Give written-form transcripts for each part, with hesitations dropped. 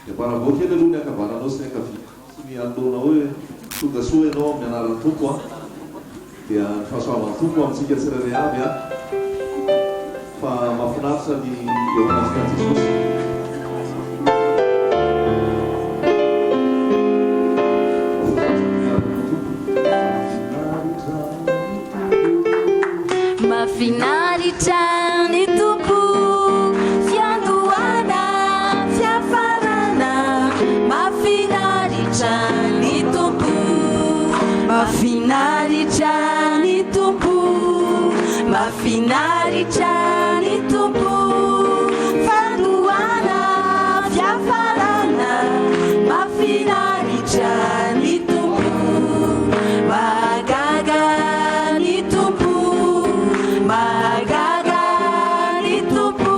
Dia mba kely aloha ny ankavananao sy ny ankavia sy ny anoloanao hoe tonga soa ianao amin'ny anaran'ny Tompo an! Dia ny fahasoavan'ny Tompo amintsika tsirairay avy an! Fa mahafinaritra ny eo anatrehan'i Jesosy. Mahafinaritra ny miaraka amin'ny Tompo. Mahafinaritra ny Tompo. Mahafinaritra ny Tompo. Fiandohana, fiafarana. Mahafinaritra ny Tompo. Mahafinaritra ny Tompo. Mahafinaritra ny Tompo. Fandohana, fiafarana. Mahafinaritra ny Tompo. Mahagaga ny Tompo. Mahagaga ny Tompo.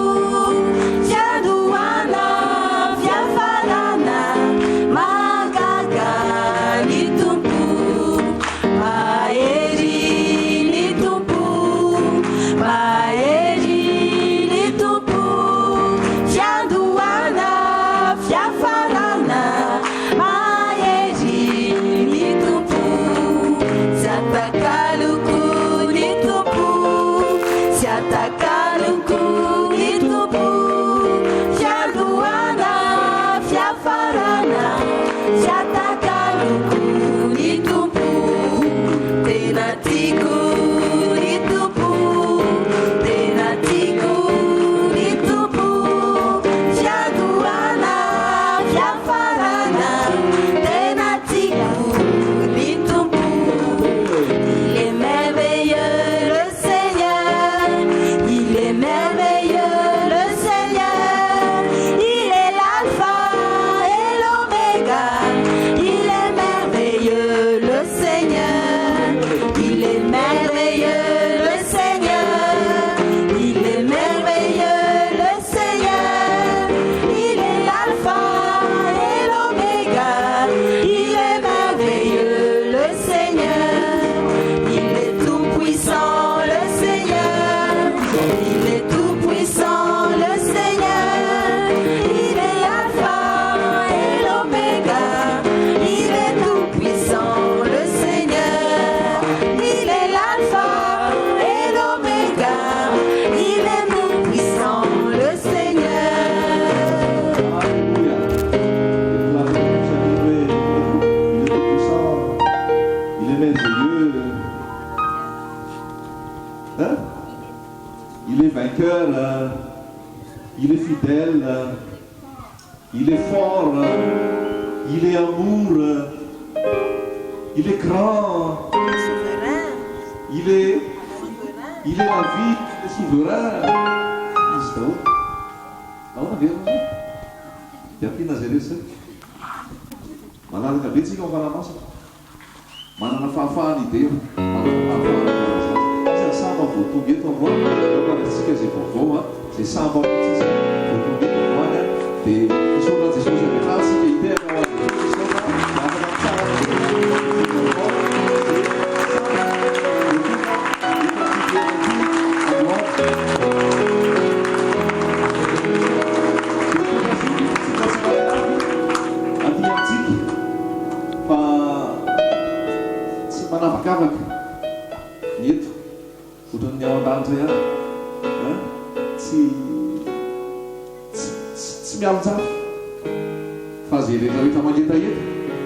Fiandohana, fiafarana. Mahagaga ny Tompo. Mahery ny Tompo. Mahery ny Tompo. Fiandohana, fiafarana. Mahery ny Tompo. Tsy atakaloko ny Tompo. Tsy atakaloko ny Tompo. Fiandohana, fiafarana. Tsy atakaloko ny Tompo. Tena tiako ny Tompo. Tena tiako ny Tompo. Fiandohana, fiafarana. Tena tiako ny Tompo. Il est merveilleux le Seigneur. Il est merveilleux le Seigneur. Il est l'alpha et l'oméga. Il est merveilleux le Seigneur. Il est merveilleux le Seigneur. Il est merveilleux le Seigneur. Il est l'alpha et l'oméga. Il est merveilleux le Seigneur. Il est tout puissant le Seigneur. Il est tout puissant le Seigneur. Il est l'alpha et l'oméga. Il est tout puissant le Seigneur. Il est l'alpha et l'oméga. Il est tout puissant le Seigneur. Alléluia. Il est tout puissant. Il est merveilleux. Hein? Il est vainqueur. Il est fidèle. Il est fort. Il est amour. Il est grand. Souverain. Il est la vie. Il est souverain. Izy daholo. Ahoana verina zay? Dia ampiana zay rehetra zay. Malalaka be tsika ao Fanahy Masina. Manana fahafahana hidera, manana fahafahana hankalazana. Iza ny samba vao tonga eto androany? Aoka antsika izay vaovao a, izay samba mihitsy izy vao tonga eto androany a, dia hisaotra an'i Jesosy avy hatrany isika, hitehaka ho an'i Jesosy hisaotra, dia afaka mitsara tena izay vaovao, izay samba vao tonga eto amin'ity toerana ity androany. Dia tonga soa isika tsirairay avy aty amintsika. Fa tsy manavakavaka ny eto, ohatran'ny ao an-danitra ihany an, tsy tsy tsy mialonjafy fa izay rehetra rehetra mangetaheta,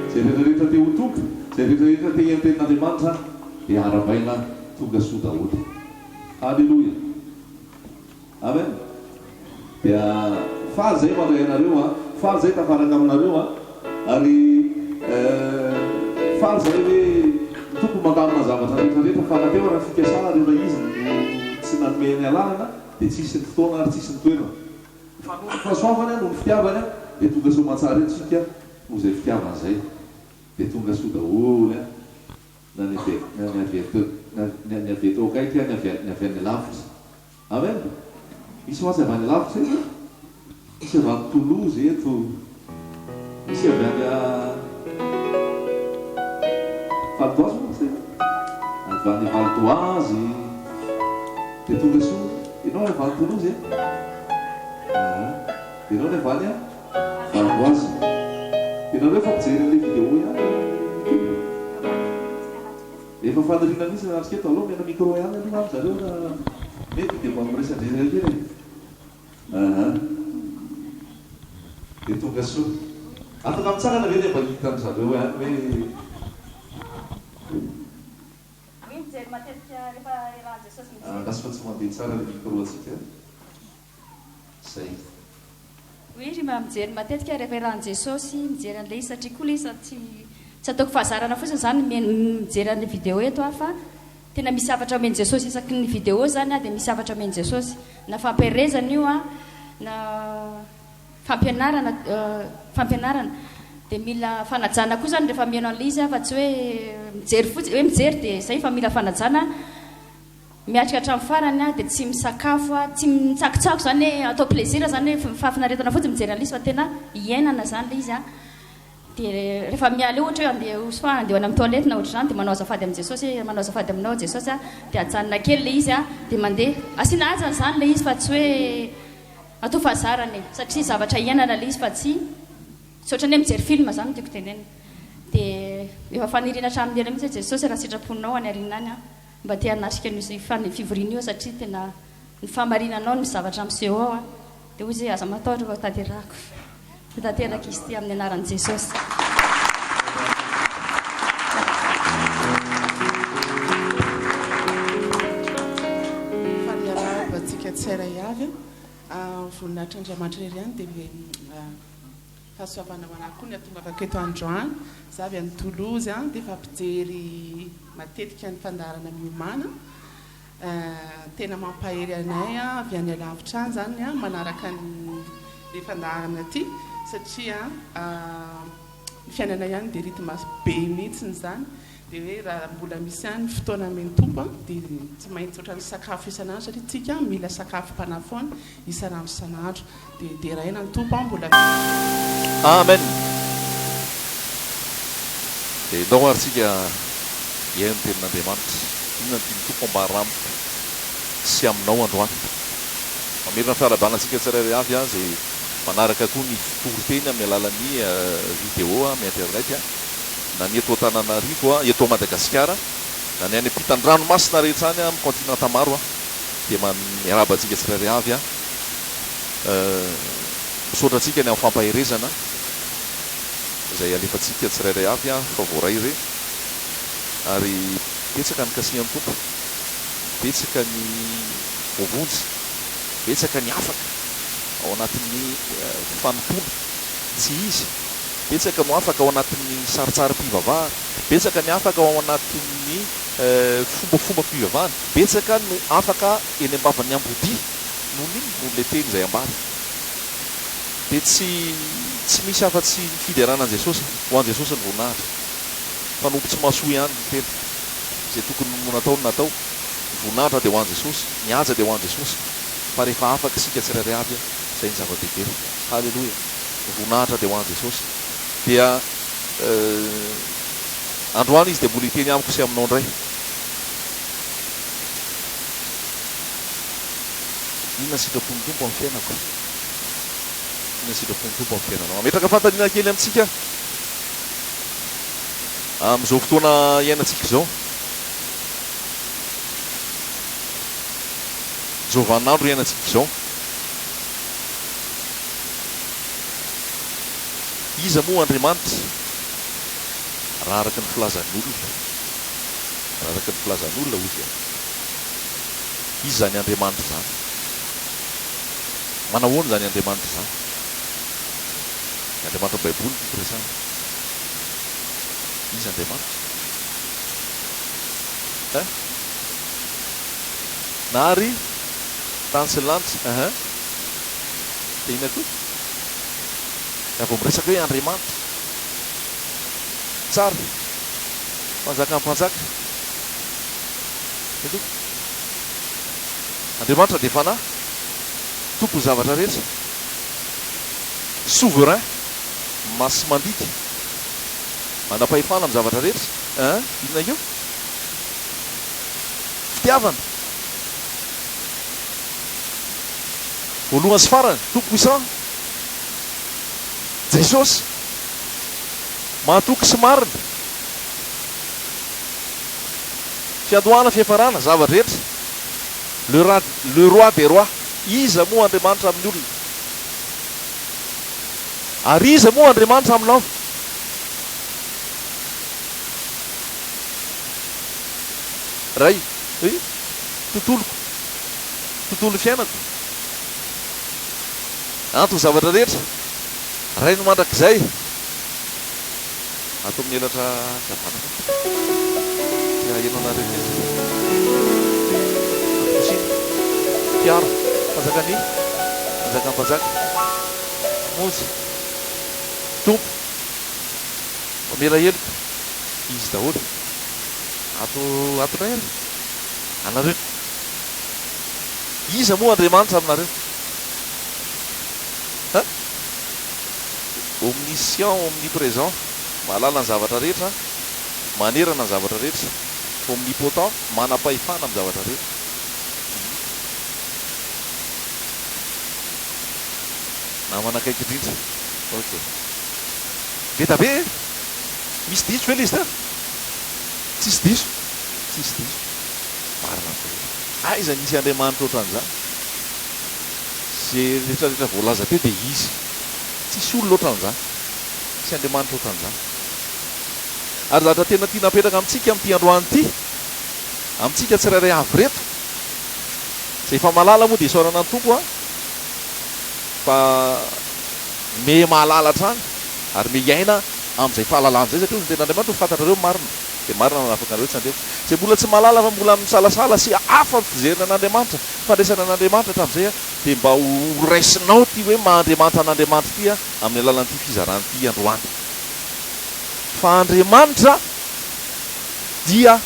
izay rehetra rehetra te ho tonga, izay rehetra rehetra te hihaino tenin'Andriamanitra dia arabaina tonga soa daholo. Aleloia. Amen! Dia faly zahay mandray anareo an! Faly zahay tafaraka aminareo an! Ary faly zahay hoe ny Tompo mandamina zavatra rehetra rehetra fa na teo ara ny fikasana ary raha Izy no tsy nanome ny alalana dia tsy hisy ny fotoana ary tsy hisy ny toerana. Fa noho ny fahasoavany an, noho ny fitiavany an, dia tonga soamantsara eto isika noho izay fitiavany izay. Dia tonga soa daholo an! Na ny avy na ny avy eto na ny avy eto akaiky na ny avy ny avy any lavitra. Amen! Misy mantsy avy any lavitra eto e! Misy avy any Toulouse eto, misy avy any Val d'Oise moa sa inona? Avy any Val d'Oise, dia tonga soa. Ianao avy any Toulouse e? Aa, dia ianao ny avy any Val. Ardoise. Dia nareo efa mijery an'ilay vidéo ihany ry equipe? Efa faniriana mihitsy ny hanatrika eto, aleo omena micro ihany aloha any zareo raha mety dia mba miresadresaka kely e. Aha. Dia tonga soa. Afaka mitsangana ve dia mba hitan-dry zareo ihany hoe. Oui mijery matetika rehefa iarahan'i Jesosy mijery. Andraso fa tsy mandeha tsara ilay micro antsika. Zay. Oui ry mba mijery matetika rehefa iarahan'i Jesosy mijery an'ilay izy satria koa ilay izy tsy tsy ataoko fahazarana fotsiny izany mijery an'ilay vidéo eto aho fa tena misy hafatra omen'i Jesosy isaky ny vidéo izany aho dia misy hafatra omen'i Jesosy na fampiherezana io an na fampianarana fampianarana dia mila fanajana koa izany rehefa mihaino an'ilay izy aho fa tsy hoe mijery fotsiny hoe mijery dia izay fa mila fanajana Miatrika hatramin'ny farany aho dia tsy misakafo aho, tsy mitsakotsako izany hoe atao plaisir izany hoe fahafinaretana fotsiny mijery an'ilay izy fa tena iainana izany ilay izy an. Dia rehefa miala eo ohatra hoe handeha ho soit handeha ho any amin'ny toilette na ohatr'izany dia manao azafady amin'i Jesosy hoe manao azafady aminao Jesosy aho dia ajanona kely ilay izy an, dia mandeha. Asiana hajany izany ilay izy fa tsy hoe atao fahazarana e, satria zavatra iainana ilay izy fa tsy tsy ohatran'ny hoe mijery film izany no tiako tenenina. Dia efa faniriana hatramin'ny ela mihitsy hoe Jesosy raha sitraponao any aoriana any aho. Mba te hanatrika an'io fivoriana io aho satria tena ny fahamarinanao no zavatra miseho ao an. Dia hoy izy hoe aza matahotra fa ho tanterahako. Ho tanteraka izy ity amin'ny anaran'i Jesosy. Faly miarahaba antsika tsirairay avy. Voninahitr'Andriamanitra irery ihany dia Fahasoavana ho anah koa ny hatongavako eto androany. Za avy any Toulouse dia efa mpijery matetika ny fandaharana Miomàna. Tena mampahery anay avy any alavitra any izany manaraka ny fandaharana ity satria ny fiainana ihany dia rythme be mihitsy izany. Dia hoe raha mbola misy ihany ny fotoana amen'ny Tompo dia tsy maintsy ohatran'ny sakafo isan'andro satria tsika mila sakafom-panahy foana isan'andro isan'andro. Dia deraina ny Tompo an mbola. Amen! Dia ndao ary tsika hihaino ny tenin'Andriamanitra. Inona no tian'ny Tompo ambara amiko sy aminao androany? Mamerina ny fiarahabana antsika tsirairay avy aho izay manaraka koa ny fitoriteny amin'ny alalan'ny video amin'ny internet na ny eto Antananarivo, eto Madagasikara, na ny any ampitan-dranomasina rehetra any amin'ny kontinanta maro dia miarahaba antsika tsirairay avy aho. Misaotra antsika ny amin'ny fampaherezana izay alefantsika tsirairay avy fa voaray ireny ary betsaka ny kasihan'ny Tompo, betsaka ny voavonjy, betsaka ny afaka ao anatin'ny fanompoana tsy izy, betsaka no afaka ao anatin'ny sarintsarim-pivavahana, betsaka ny afaka ao anatin'ny fombafombam-pivavahana, betsaka no afaka eny am-bavan'ny ambodia. Noho ny inona? Noho ilay teny izay ambara. Dia tsy tsy misy afa-tsy ny fiderana an'i Jesosy, ho an'i Jesosy ny voninahitra. Mpanompo tsy mahasoa ihany ny tena. Izay tokony ho natao no natao. Ny voninahitra dia ho an'i Jesosy, ny haja dia ho an'i Jesosy. Fa rehefa afaka isika tsirairay avy, izay ny zava-dehibe. Haleloia! Ny voninahitra dia ho an'i Jesosy. Dia androany Izy dia mbola hiteny amiko sy aminao indray. Inona ny sitrapon'ny Tompo amin'ny fiainako? Inona ny sitrapon'ny Tompo amin'ny fiainanao? Hametraka fanontaniana kely amintsika amin'izao fotoana iainantsika izao. Izao vaninandro iainantsika izao. Iza moa Andriamanitra raha araka ny filazan'ny olona? Raha araka ny filazan'olona hozy aho. Iza izany Andriamanitra izany? Manahoana izany Andriamanitra izany? Ny Andriamanitra ao Baiboly no tiako resahina. Iza Andriamanitra? Hein? Nahary tany sy ny lanitra, hein? Dia inona koa? Raha vao miresaka hoe Andriamanitra, tsara, mpanjakan'ny mpanjaka, Eny tompoko. Andriamanitra dia Fanahy, Tompon'ny zavatra rehetra, Souverain, masi-mandidy, manam-pahefana amin'ny zavatra rehetra. Hein? Inona io? Fitiavana. Voalohany sy farany, Tout puissant. Jesosy, mahatoky sy marina. Fiandohana, fiafarana, zava-drehetra. Le ra, le roi des rois. Iza moa Andriamanitra amin'ny olona? Ary iza moa Andriamanitra aminao? Ray, oui, tontoloko, tontolon'ny fiainako, anton'ny zavatra rehetra, Rain'ny mandrakizay, ato amin'ny elatra ankavanana, dia haheno anareo kely. Antom-pisiana, mpiaro, mpanjakan'ny mpanjakan'ny mpanjaka, Mpamonjy, Tompo, mpamela heloka, Izy daholo. Ato ato indray ary. Anareo. Iza moa Andriamanitra aminareo? Ha? Omniscient, omnipresent, mahalala ny zavatra rehetra, manerana ny zavatra rehetra, omnipotent, manam-pahefana amin'ny zavatra rehetra. Namana akaiky indrindra. Ok. Be da be e! Misy diso ve le izy teo? Tsisy diso. Tsisy diso. Marina daholo. Aiza nisy Andriamanitra ohatran'izany? Ze rehetra rehetra voalaza teo dia izy. Tsisy olona ohatran'izany. Tsisy Andriamanitra ohatran'izany. Ary zavatra tena tiana apetraka amintsika amin'ity androany ity, amintsika tsirairay avy ireto, izay efa mahalala moa dia isaorana ny Tompo an, fa miha mahalala hatrany ary miha hiaina amin'izay fahalalana izay satria hoy ny tenin'Andriamanitra ho fantatrareo ny marina dia marina no hanafaka anareo tsy andevo. Izay mbola tsy mahalala fa mbola misalasala sy hafa ny fijeriny an'Andriamanitra, fandraisana an'Andriamanitra hatramin'izay dia mba ho raisinao ity hoe maha Andriamanitra an'Andriamanitra ity amin'ny alalan'ity fizarana ity androany. Fa Andriamanitra dia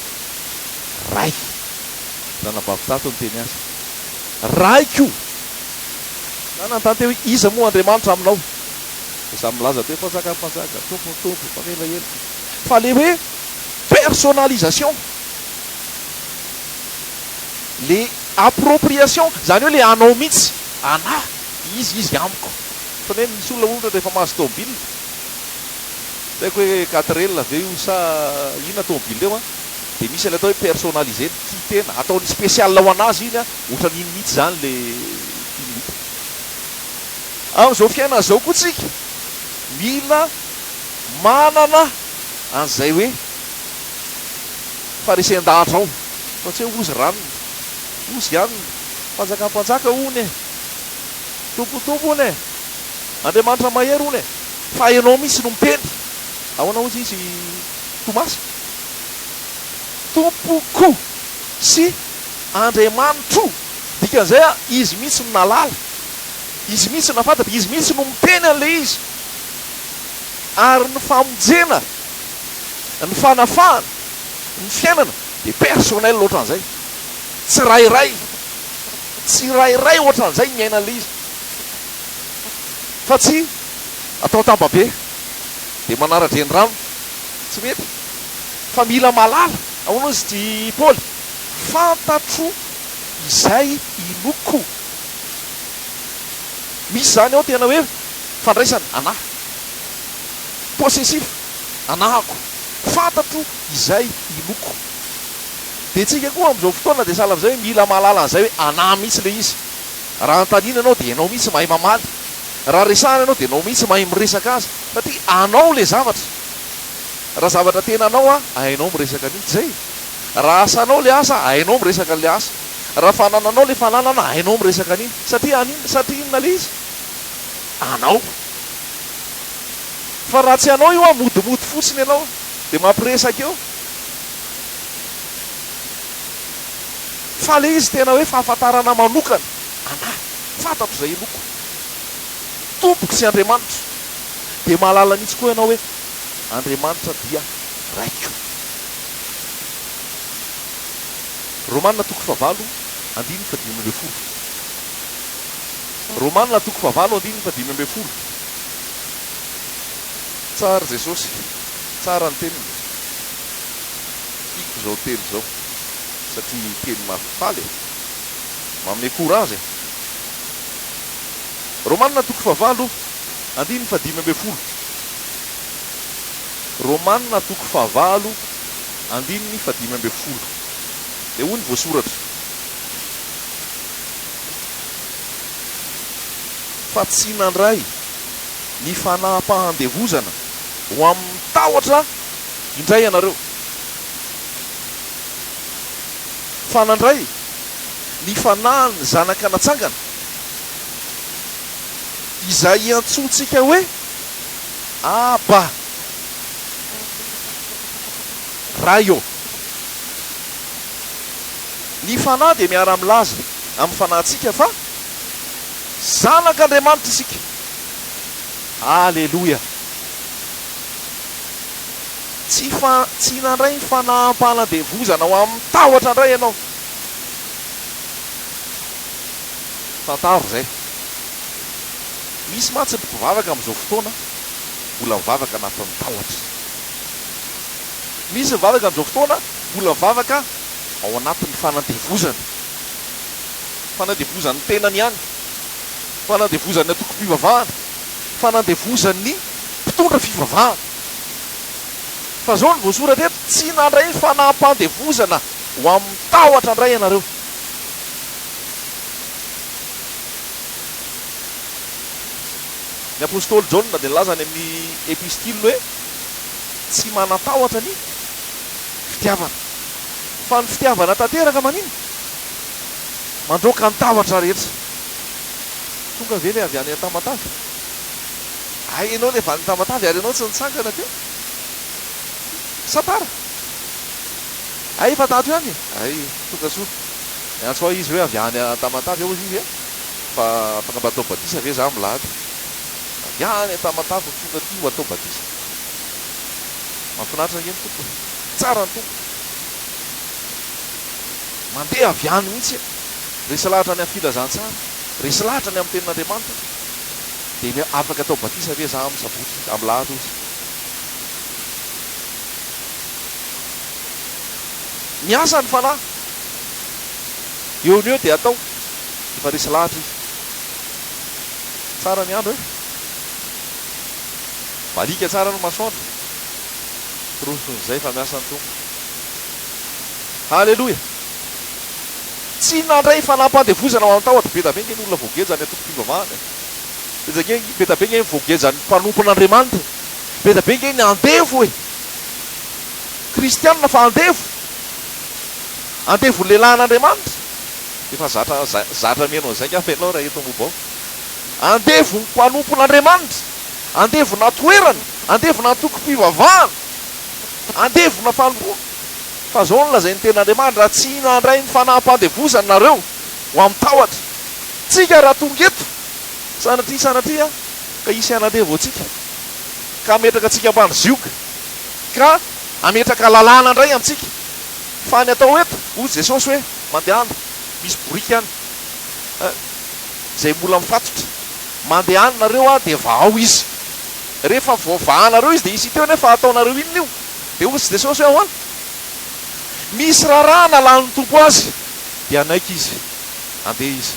Ray. Ranabavy tato niteny azy. Raiko! Za nanontany teo hoe iza moa Andriamanitra aminao? Dia samy milaza teo mpanjakan'ny mpanjaka, tompon'ny tompo, mpamela heloka. Fa le hoe personnalisation, le appropriation, zany hoe le anao mihitsy, anah, izy, izy amiko. Ohatran'ny hoe misy olona ohatra rehefa mahazo tomobile, tsy haiko hoe quatre L ve io sa inona tomobile io an, dia misy ilay atao hoe personnaliser, tia tena, ataony spécial ho an'azy iny an, ohatran'iny mihitsy izany le tiany hita. Amin'izao fiainana izao koa tsika mila manana an'izay hoe faharesen-dahatra ao fa tsy hoe ozy ranona, ozy anona, mpanjakan'ny mpanjaka hono e, tompon'ny tompo hono e, Andriamanitra mahery hono e, fa ianao mihitsy no miteny. Ahoana hozy izy Tomasy? Tompoko sy Andriamanitro. Dikan'izay izy mihitsy no nahalala. Izy mihitsy no nahafantatra, izy mihitsy no miteny an'ilay izy. Ary ny famonjena, ny fanafahana, ny fiainana dia personnel ohatran'izay. Tsirairay, tsirairay ohatran'izay miaina an'ilay izy. Fa tsy atao tambabe dia manara-drenirano. Tsy mety. Fa mila mahalala. Ahoana hozy ity Paoly? Fantatro izay inoako. Misy izany ao tena hoe fandraisana, anah. Possessif, anahako. Fantatro izay inoako. Dia tsika koa amin'izao fotoana dia sahala amin'izay hoe mila mahalala an'izay hoe anah mihitsy ilay izy. Raha anontaniana ianao dia ianao mihitsy mahay mamaly. Raha resahana ianao dia ianao mihitsy mahay miresaka azy. Satria anao ilay zavatra. Raha zavatra tena anao an, hainao miresaka an'io. Izay e. Raha asanao ilay asa, hainao miresaka an'ilay asa. Raha fanananao ilay fananana, hainao miresaka an'iny. Satria an'inona? Satria inona ilay izy? Anao. Fa raha tsy anao io an, modimody fotsiny ianao, dia mampiresaka eo. Fa ilay izy tena hoe fahafantarana manokana, anà, fantatro izay inoako. Tompoko sy Andriamanitro. Dia mahalala mihitsy koa ianao hoe Andriamanitra dia Raiko. Romana toko fahavalo andininy fahadimy ambin'ny folo. Romana toko fahavalo andininy fahadimy ambin'ny folo. Tsara Jesosy, tsara ny teniny. Tiako izao teny izao satria teny mahafaly e. Manome courage e. Romana toko fahavalo. Andininy fahadimy ambin'ny folo. Romana toko fahavalo, andininy fahadimy ambin'ny folo. Dia hoy ny voasoratra. Fa tsy nandray ny fanaham-pahandevozana ho amin'ny tahotra indray ianareo, fa nandray ny fanahin'ny zanaka natsangana, izay iantsoantsika hoe, Aba, Ray ô. Ny Fanahy dia miara-milaza amin'ny fanahintsika fa zanak'Andriamanitra isika. Aleloia! Tsy fa tsy nandray ny fanaham-panandevozana ho amin'ny tahotra indray ianao. Fantaro izay. Misy mantsy ny mpivavaka amin'izao fotoana mbola mivavaka anatin'ny tahotra. Misy mivavaka amin'izao fotoana mbola mivavaka ao anatin'ny fanandevozana. Fanandevozan'ny tenany ihany, fanandevozan'ny antokom-pivavahana, fanandevozan'ny mpitondra fivavahana. Fa izao no voasoratra eto, tsy nandray ny fanaham-pandevozana ho amin'ny tahotra indray ianareo. Ny apostoly Jaona dia nilaza any amin'ny epistiliny hoe, Tsy manan-tahotra ny fitiavana. Fa ny fitiavana tanteraka maninona? Mandroaka ny tahotra rehetra. Tonga ve ilay avy any Tamatave? Hay ianao ilay avy any Tamatave ary ianao tsy nitsangana teo? Sa tara? Hay efa tato ihany e! Hay, tonga soa. Niantso ahy izy hoe avy any Tamatave hozy izy e! Fa afaka mba atao batisa ve za milahady? Avy any Tamatave no tonga aty ho atao batisa. Mahafinaritra ange ny Tompo e! Tsara ny Tompo. Mandeha avy any mihitsy e! Resy lahatra ny amin'ny filazantsara, resy lahatra ny amin'ny tenin'Andriamanitra, dia afaka atao batisa ve za amin'ny sabotsy, amin'ny lahady hozy? Miasa ny fanahy. Eo no eo dia atao. Efa resy lahatra izy. Tsara ny andro e! Baliaka tsara ny masoandro. Porofon'izay fa miasa ny Tompo. Haleloia! Tsy nandray fanampandevozana ho an'ny tahotra. Be da be nge ny olona voageja any antokom-pivavahana e. Be be da be nge ny voagejan'ny mpanompon'Andriamanitra e. Be da be nge ny andevo e. Kristianina fa andevo. Andevon'ny lehilahin'Andriamanitra. Efa zatra zatra mihaino an'izay angamba ianao raha eto Ambohibao. Andevon'ny mpanompon'Andriamanitra. Andevona toerana. Andevona antokom-pivavahana. Andevona fanompoana. Fa izao no lazain'ny Tenin'Andriamanitra, raha tsy nandray ny fanaham-pandevozana nareo ho amin'ny tahotra. Tsika raha tonga eto, sanatria sanatria ka hisy hanandevo antsika, ka hametraka antsika ambany zioga, ka hametraka lalàna indray amintsika. Fa ny atao eto, hoy Jesosy hoe, mandehana, misy boriky any, izay mbola mifatotra. Mandehana nareo dia vahao izy. Rehefa voavahanareo izy dia hisy hita eo nefa hataonareo inona io? Dia hoy Jesosy hoe ahoana? Misy raharaha nalalin'ny Tompo azy dia hanaiky izy, handeha izy.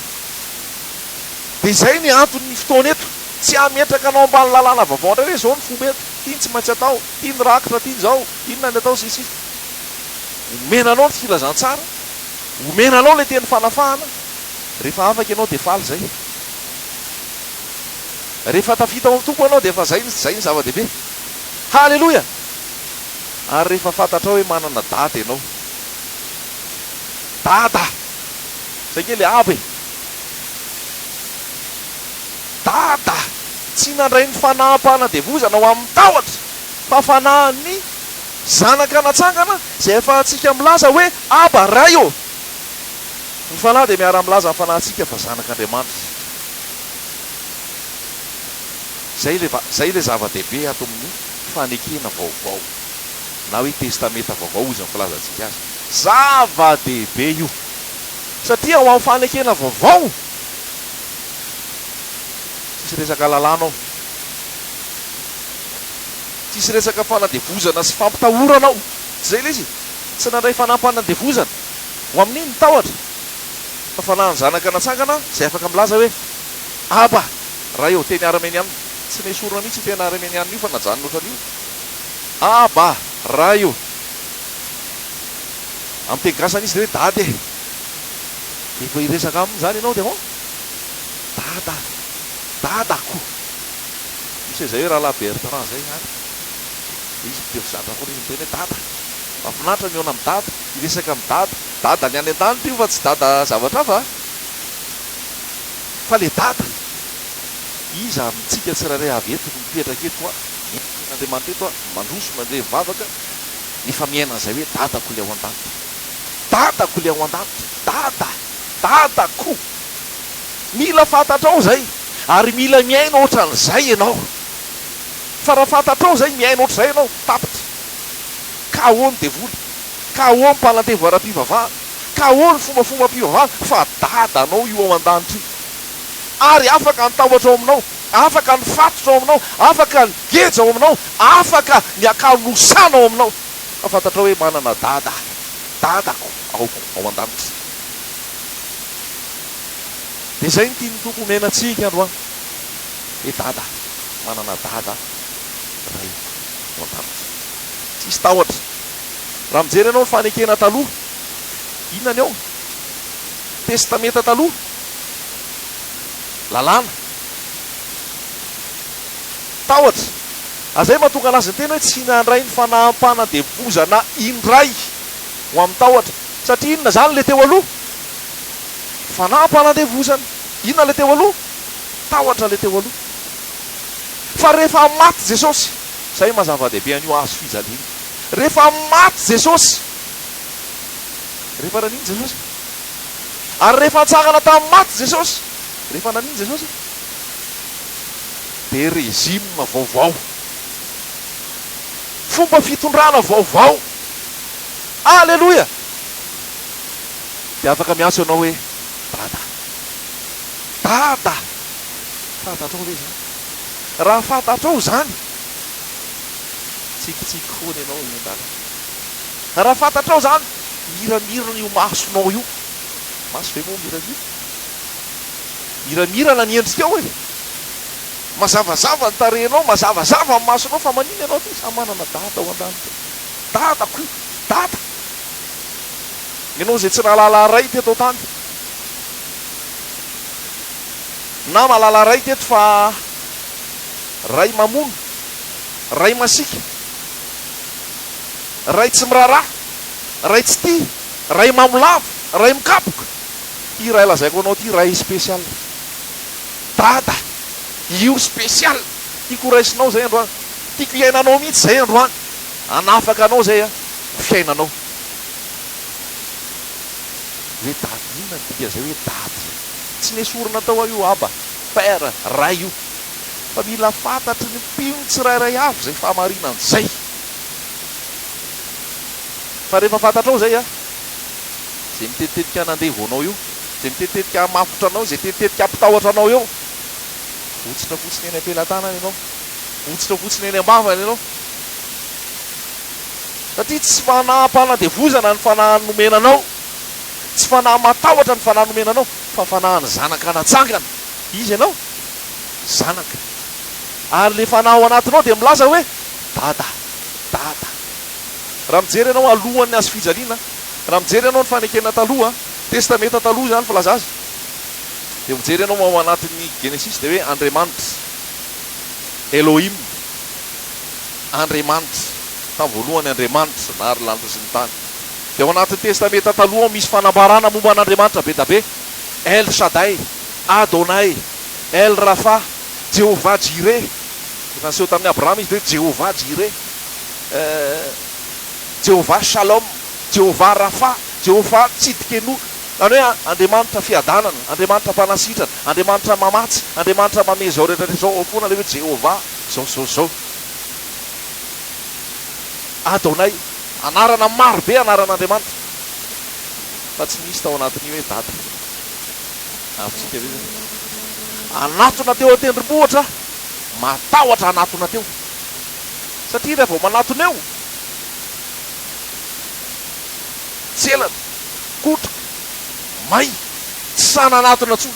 Dia izay ny anton'ny fotoana eto. Tsy hametraka anao ambany lalàna vaovao indray hoe izao ny fomba eto, ity ny tsy maintsy atao, ity ny rakitra, ity ny izao, inona ny atao sy ny sisa. Omena anao ny filazantsara, omena anao ilay teny fanafahana, rehefa afaka ianao dia faly izay. Rehefa tafita ao amin'ny Tompo ianao dia efa izay, izay ny zava-dehibe. Haleloia! Ary rehefa fantatrao hoe manana dada ianao. Dada! Zay nge le abo e! Dada! Tsy nandray ny fanaham-panandevozana ho amin'ny tahotra, fa fanahin'ny zanaka natsangana izay ahafahantsika milaza hoe, Aba, Ray ô! Ny fanahy dia miara-milaza amin'ny fanahintsika fa zanak'Andriamanitra isika. Izay ilay, izay ilay zava-dehibe ato amin'ny fanekena vaovao na hoe testamenta vaovao hozy ny filazantsika azy. Zava-dehibe io satria ao amin'ny fanekena vaovao tsisy resaka lalàna ao, tsisy resaka fanandevozana sy fampitahorana ao. Tsy izay ilay izy e! Tsy nandray fanampanandevozana ho amin'iny ny tahotra fa fanahin'ny zanaka natsangana izay afaka milaza hoe Aba! Ray ô, teny armeniana. Tsy nesorina mihitsy io teny armenianina io fa najanona ohatran'io. Aba, Ray o. Amin'ny teny gasy zany izy dia hoe Dada e. Rehefa hiresaka aminy izany ianao dia ahoana? Dada, Dadako. Misy an'izay hoe Rahalahy Bertrand izay any. Dia izy dia zatra foana izy miteny hoe Dada. Mahafinaritra ny mihaona amin'i Dada, hiresaka amin'i Dada. Dada ny any an-danitra io fa tsy Dada zavatra hafa a. Fa le Dada, iza amintsika tsirairay avy eto no mipetraka eto a, miaina an'Andriamanitra eto a, mandroso, mandeha mivavaka, nefa miaina an'izay hoe Dadako ilay ao an-danitra. Dadako ilay ao an-danitra. Dada! Dadako! Mila fantatrao izay, ary mila miaina ohatran'izay ianao. Fa raha fantatrao izay, miaina ohatr'izay ianao, tapitra. KO ny devoly, KO ny mpanandevo ara-pivavahana, KO ny fombafombam-pivavahana, fa Dadanao io ao an-danitra io. Ary afaka ny tahotra ao aminao, afaka ny fatotra ao aminao, afaka ny geja ao aminao, afaka ny hakanosana ao aminao. Fa fantatrao hoe manana Dada, Dadako aho ao an-danitra. Dia izay no tian'ny Tompo omena antsika androany. Hoe Dada, manana Dada Ray ao an-danitra. Tsisy tahotra. Raha mijery ianao ny fanekena taloha, inona ny ao? Testamenta taloha, lalàna, tahotra. Ary izay mahatonga anazy niteny hoe tsy nandray ny fanaham-panandevozana indray ho amin'ny tahotra. Satria inona izany ilay teo aloha? Fanaham-panandevozana. Inona ilay teo aloha? Tahotra ilay teo aloha. Fa rehefa maty Jesosy, izay maha zava-dehibe an'io hazo fijaliana io. Rehefa maty Jesosy, rehefa nanino Jesosy? Ary rehefa nitsangana tamin'ny maty Jesosy, rehefa nanino Jesosy? Dia régime vaovao. Fomba fitondrana vaovao. Aleloia! Dia afaka miantso ianao hoe, Dada. Dada! Fantatrao ve izany? Raha fantatrao izany, tsikitsiky foana ianao eny an-dalana. Raha fantatrao izany, miramirana io masonao io. Maso ve moa miramira? Miramirana ny endrikao e! Mazavazava ny tarehinao, mazavazava ny masonao, fa maninona ianao aty? Samy manana dada ao an-danitra. Dadako io! Dada! Ianao izay tsy nahalala ray teto an-tany. Na mahalala ray teto fa ray mamono, ray masiaka, ray tsy miraharaha, ray tsy tia, ray mamo lava, ray mikapoka. Ity ray lazaiko anao ity ray spécial. Dada, io spécial. Tiako ho raisinao izay androany. Tiako hiainanao mihitsy izay androany. Hanafaka anao izay ho fiainanao. Hoe dada, inona no dikan'izay hoe dada izay? Tsy nesorina tao aho io Aba, Père, Ray io. Fa mila fantatry ny mpino tsirairay avy izay fahamarinana izay. Fa rehefa fantatrao izay an, izay mitetitetika hanandevo anao eo, izay mitetitetika hamafotra anao, izay tetitetika hampitahotra anao eo, votsitra fotsiny eny am-pelatanana ianao, votsitra fotsiny eny am-bavany ianao. Satria tsy fanaham-panandevozana ny fanahy nomena anao, tsy fanahy matahotra ny fanahy nomena anao, fa fanahin'ny zanaka natsangana. Iza ianao? Zanaka. Ary ilay fanahy ao anatinao dia milaza hoe, Dada, Dada. Raha mijery ianao alohan'ny hazo fijaliana, raha mijery ianao ny fanekena taloha, Testamenta taloha izany filaza azy, dia mijery ianao ao anatin'ny Genesisy dia hoe Andriamanitra, Elohim. Andriamanitra. Tamin'ny voalohany Andriamanitra nahary ny lanitra sy ny tany. Dia ao anatin'ny Testamenta Taloha ao misy fanambarana momba an'Andriamanitra be da be, El Shaddai, Adonai, El Rapha, Jehovah Jireh. Efa niseho tamin'i Abrahama izy dia hoe Jehovah Jireh, Jehovah Shalom, Jehovah Rapha, Jehovah Tsidkenu. Izany hoe Andriamanitra fiadanana, Andriamanitra mpanasitrana, Andriamanitra mamatsy, Andriamanitra manome izao rehetra rehetra izao. Ao foana ilay hoe Jehovah. Zao zao zao. Adonai, anarana maro be anaran'Andriamanitra. Fa tsy nisy tao anatin'io hoe dada. Azontsika ve zay? Hanatona teo an-tendrombohitra aho. Matahotra hanatona teo. Satria raha vao manatona eo, tselatra, kotroka, may, tsy sahy nanatona intsony.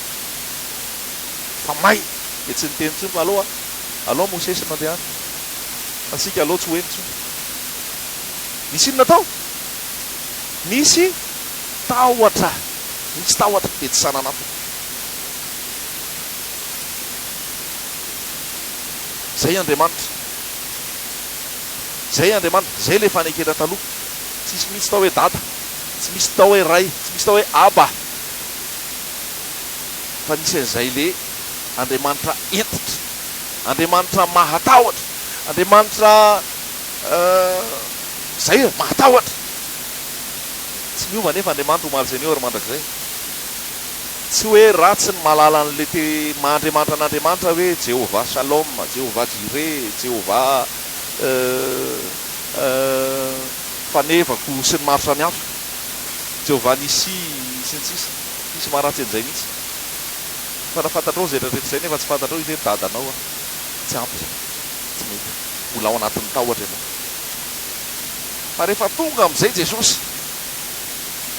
Fa may. Dia tsy niteny intsony fa aleo aho. Alao Mosesy mandehana. Fa isika aleo tsy ho eny intsony. Nisy inona tao? Nisy tahotra. Nisy tahotra dia tsy sahy nanatona. Izay Andriamanitra. Izay Andriamanitra. Izay ilay fanekena taloha. Tsisy mihitsy tao hoe dada. Tsy misy tao hoe ray. Tsy misy tao hoe aba. Fa nisy an'izay ilay Andriamanitra hentitra. Andriamanitra mahatahotra. Andriamanitra izay e, mahatahotra. Tsy miova anefa Andriamanitra omaly sy anio ary mandrakizay. Tsy hoe ratsy ny mahalala an'ilay te maha Andriamanitra an'Andriamanitra hoe Jehovah Shalom, Jehovah Jireh, Jehovah Fanevako sy ny maro samihafa. Jehovah Nissi sy ny sisa. Tsisy maharatsy an'izay mihitsy. Fa raha fantatrao izay rehetra izay nefa tsy fantatrao izy hoe dadanao aho. Tsy ampy izay. Tsy mety. Mbola ao anatin'ny tahotra ianao. Fa rehefa tonga amin'izay Jesosy,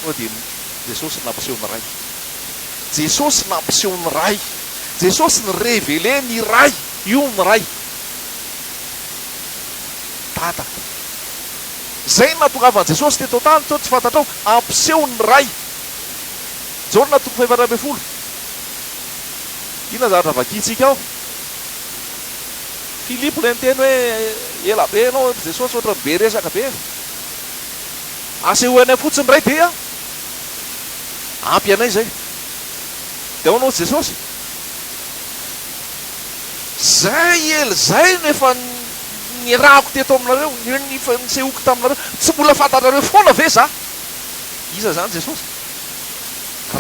tonga dia Jesosy nampiseho ny Ray. Jesosy nampiseho ny Ray. Jesosy ni-reveler ny Ray. Io ny Ray. Dada. Izay no nahatongavan'i Jesosy teto an-tany, sao tsy fantatrao, hampiseho ny Ray. Jaona toko faha-14. Inona zavatra vakintsika ao? Filipo ilay niteny hoe, ela be ianao ry Jesosy, ohatran'ny be resaka be. Asehoy anay fotsiny Ray dia ampy anay izay. Dia ahoana hozy Jesosy? Izay ela izay no efa nirahako teto aminareo, efa nisehoako taminareo, tsy mbola fantatrareo foana ve za? Iza izany Jesosy?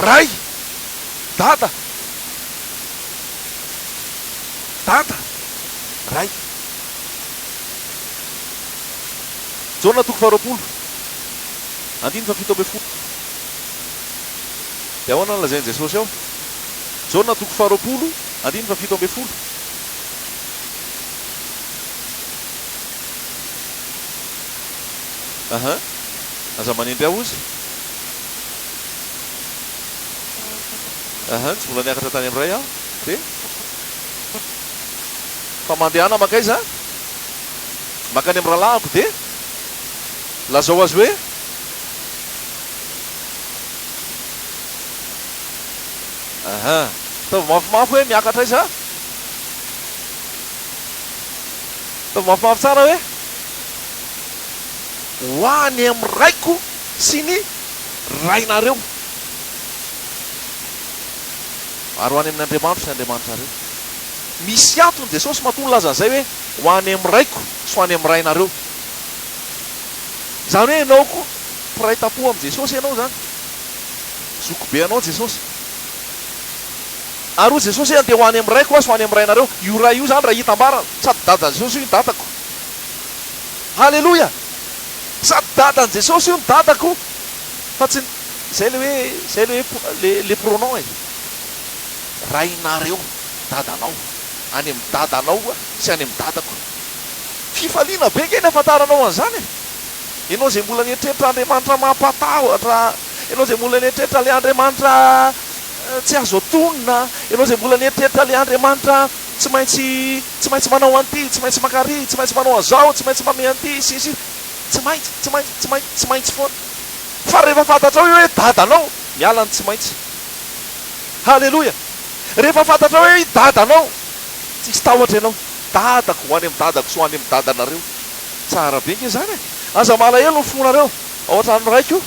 Ray! Dada! Dada! Ray! Jaona toko faharoapolo, andininy fahafito ambin'ny folo. Dia ahoana no lazain'i Jesosy ao? Jaona toko faharoapolo, andininy fahafito ambin'ny folo. Aha. Aza manendry ahy hozy. Aha, tsy mbola niakatra tany amin'ny Ray aho. Dia? Fa mandehana mankaiza? Mankany amin'ny rahalahiko dia lazao azy hoe. Aha. Ataovy mafimafy hoe miakatra aiza? Ataovy mafimafy tsara hoe ho any amin'ny raiko sy ny rainareo. Ary ho any amin'ny Andriamanitro sy Andriamanitrareo. Misy antony Jesosy matoa nilaza an'izay hoe ho any amin'ny Raiko sy ho any amin'ny Rainareo. Izany hoe ianao koa mpiray tampo amin'i Jesosy ianao izany. Zokibe anao Jesosy. Ary hoy Jesosy hoe andeha ho any amin'ny Raiko aho sy ho any amin'ny Rainareo. Io Ray io izany raha hitambarana, sady dadan'i Jesosy io ny dadako. Haleloia! Sady dadan'i Jesosy io ny dadako fa tsy izay ilay hoe izay ilay hoe le pronom e. Rainareo, dadanao. Any amin'ny dadanao sy any amin'ny dadako. Fifaliana be ange ny ahafantaranao an'izany e! Ianao izay mbola nieritreritra Andriamanitra mampatahotra, ianao izay mbola nieritreritra ilay Andriamanitra tsy azo atonina, ianao izay mbola nieritreritra ilay Andriamanitra tsy maintsy tsy maintsy manao an'ity, tsy maintsy mankary, tsy maintsy manao an'izao, tsy maintsy manome an'ity, sy ny sisa Tsy maintsy, tsy maintsy, tsy maintsy, tsy maintsy foana. Fa rehefa fantatrao io hoe dadanao, miala ny tsy maintsy. Haleloia! Rehefa fantatrao hoe i dadanao, tsisy tahotra ianao. Dadako, ho any amin'ny dadako sy ho any amin'ny dadanareo. Tsara be nge izany e! Aza malahelo ny fonareo. Ao an-trano raiko,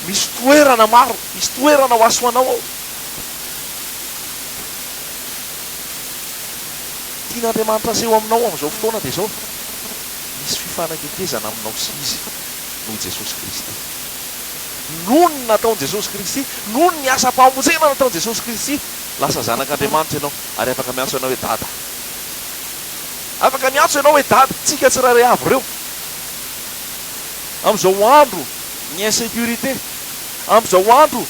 misy toerana maro, misy toerana ho ahy sy ho anao ao. Tian'Andriamanitra aseho aminao amin'izao fotoana dia izao, misy fifanakaikezana aminao sy Izy noho Jesosy Kristy. Noho ny nataon'i Jesosy Kristy, noho ny asam-pamonjena nataon'i Jesosy Kristy, lasa zanak'Andriamanitra ianao ary afaka miantso ianao hoe Dada. Afaka miantso ianao hoe Dada, tsika tsirairay avy ireo. Amin'izao andro ny insécurité, amin'izao andro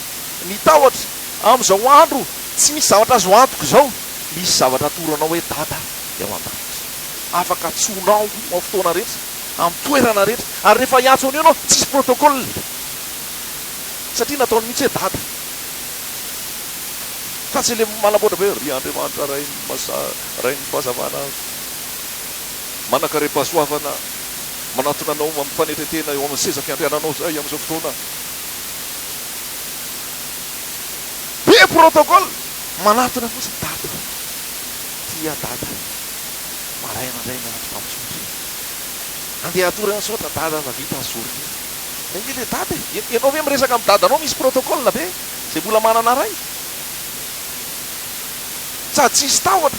ny tahotra, amin'izao andro tsy misy zavatra azo antoka izao, misy zavatra atoro anao hoe Dada dia ao an-danitra. Afaka antsoinao amin'ny fotoana rehetra. Amin'ny toerana rehetra. Ary rehefa hiantso an'io ianao, tsisy protocole. Satria nataony mihitsy hoe dada. Fa tsy ilay manamboatra be hoe ry Andriamanitra Rain'ny masa, Rain'ny fahazavana. Manankarem-pahasoavana, manatona Anao amin'ny fanetren-tena eo amin'ny seza fiandriananao izahay amin'izao fotoana. Be protocole! Manatona fotsiny, Dada, tia Dada, maraina indray ny andro tamin'ny Andeha hatory any Misaotra Dada fa vita ny journée. Zay nge le Dada e! Ianao ve miresaka amin'ny dadanao misy protocole ve? Zay mbola manana ray? Sady tsisy tahotra,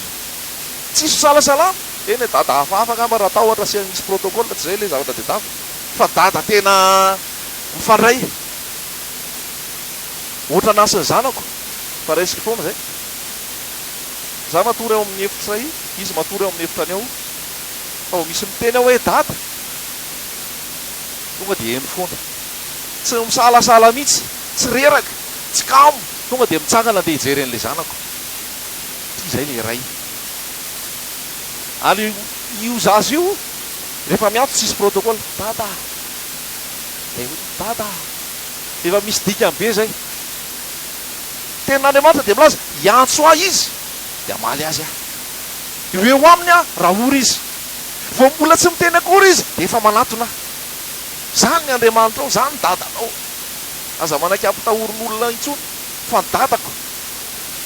tsisy fisalasalana. Eny e, dada hafahafa angamba raha tahotra sy misy protocole, tsy zay le zavatra tedavina. Fa dada tena mifandray. Ohatranà sy ny zanako, fa raisiko foana zay. Za matory ao amin'ny efitray, izy matory ao amin'ny efitrany ao. Fa vao misy miteny ao hoe dada, tonga dia heno foana. Tsy misalasala mihitsy, tsy reraka, tsy kamo, tonga dia mitsangana andeha hijery an'ilay zanako. Ity izay ilay ray. Ary io zaza io, rehefa miantso tsisy protocole, dada! Dia hoe dada! Efa misy dikany be izay. Tenin'Andriamanitra dia milaza, hiantso ahy izy, dia hamaly azy aho. Ho eo aminy aho raha ory izy. Vao mbola tsy miteny akory izy dia efa manatona ahy. Izany ny Andriamanitrao, izany ny dadanao. Aza manaiky hampitahorin'olona intsony fa ny dadako.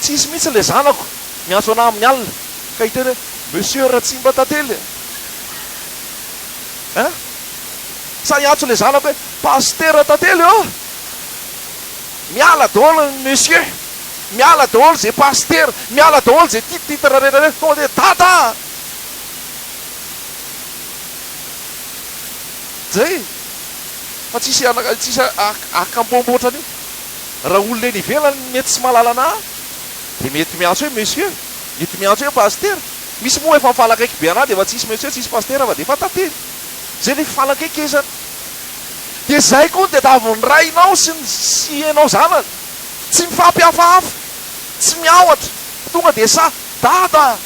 Tsy hisy mihitsy ilay zanako miantso anah amin'ny alina ka hiteny hoe Monsieur Ratsimbatately a! Hein? Sa hiantso ilay zanako hoe Pasitera Tantely ô! Miala daholo ny monsieur, miala daholo izay pasitera, miala daholo izay titre rehetra rehetra, tonga dia dada a! Zay! Fa tsisy anaka, tsisy akampombo ohatran'io. Raha olona eny ivelany mety tsy mahalala anah dia mety miantso hoe monsieur, mety miantso hoe pasitera. Misy moa efa mifanakaiky be anah dia efa tsisy monsieur, tsisy pasitera fa dia efa tantely. Zay le fifanakaikezana. Dia zay koa ny tadiavin'ny rainao sy ny sy ianao zanany. Tsy mifampihafahafa, tsy miahotra, tonga dia sahy, Dada a!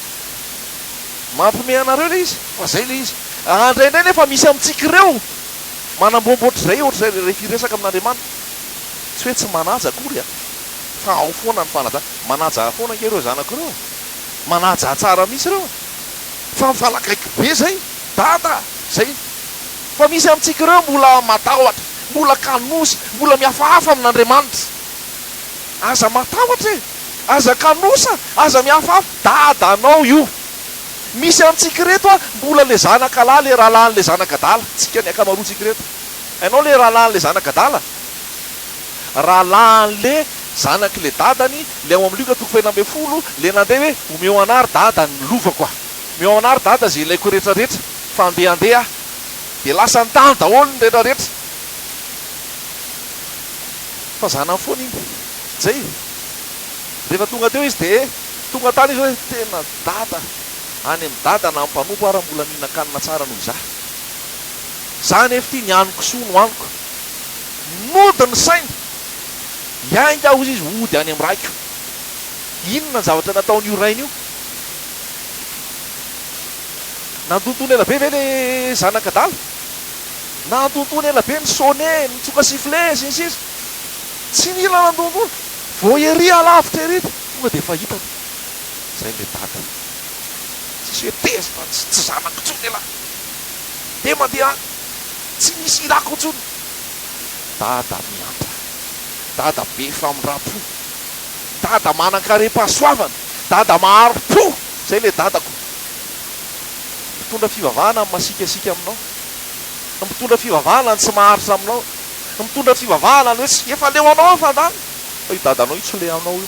Mampiomehy anareo ilay izy, fa zay ilay izy. Indraindray nefa misy amintsika ireo manambombo ohatr'izay, ohatr'izay rehefa hiresaka amin'Andriamanitra. Tsy hoe tsy manaja akory an! Fa ao foana ny fanajana. Manaja foana ange ireo zanako ireo e! Manaja tsara mihitsy ireo e! Fa mifanakaiky be zay, Dada a! Zay. Fa misy amintsika ireo mbola matahotra, mbola kanosa, mbola mihafahafa amin'Andriamanitra. Aza matahotra e! Aza kanosa, aza mihafahafa, dadanao io. Misy amintsika ireto a, mbola le zanaka lahy le rahalahin'le zanak'adala, tsika ny ankamaroantsika ireto. Hainao le rahalahin'le zanak'adala? Rahalahin'le zanak'le dadany, le ao amin'ny Lioka toko fahenina ambinifolo, le nandeha hoe omeo anah ry dada ny lovako a! Omeo anah ry dada ze ilaiko retraretra. Fa andeha andeha aho dia lasa nitany daholo ny rehetra rehetra. Fa zanany foana iny. Zay. Rehefa tonga teo izy dia tonga tany izy hoe tena dada any amin'i dada na mpanompo ara mbola mihinan-kanina tsara noho izaho. Za nefa ity ny hanin-kisoa no haniko. Nody ny sainy. Hiainga aho hozy izy hody any amin'ny raiko. Inona ny zavatra nataon'io rainy io? Nandontona ela be ve le zanak'adala? Nandontona ela be ny sonner, nitsoka sifflet sy ny sisa. Tsy nila nandontona. Vao ery alavitra ery dia tonga dia efa hitany. Zay le dada. Tsisy hoe tezitra, tsy zanako intsony elah. Dia mandeha any. Tsy misy ilako intsony. Dada miantra. Dada be famindram-po. Dada manan-karem-pahasoavana. Dada mahari-po. Zay le dadako. Mpitondra fivavahana ny masiakasiaka aminao. Mpitondra fivavahana ny tsy maharitra aminao. Mitondra fivavahana ny hoe tsy efa leo anao aho fa andany. Fa io dadanao io tsy leo anao io.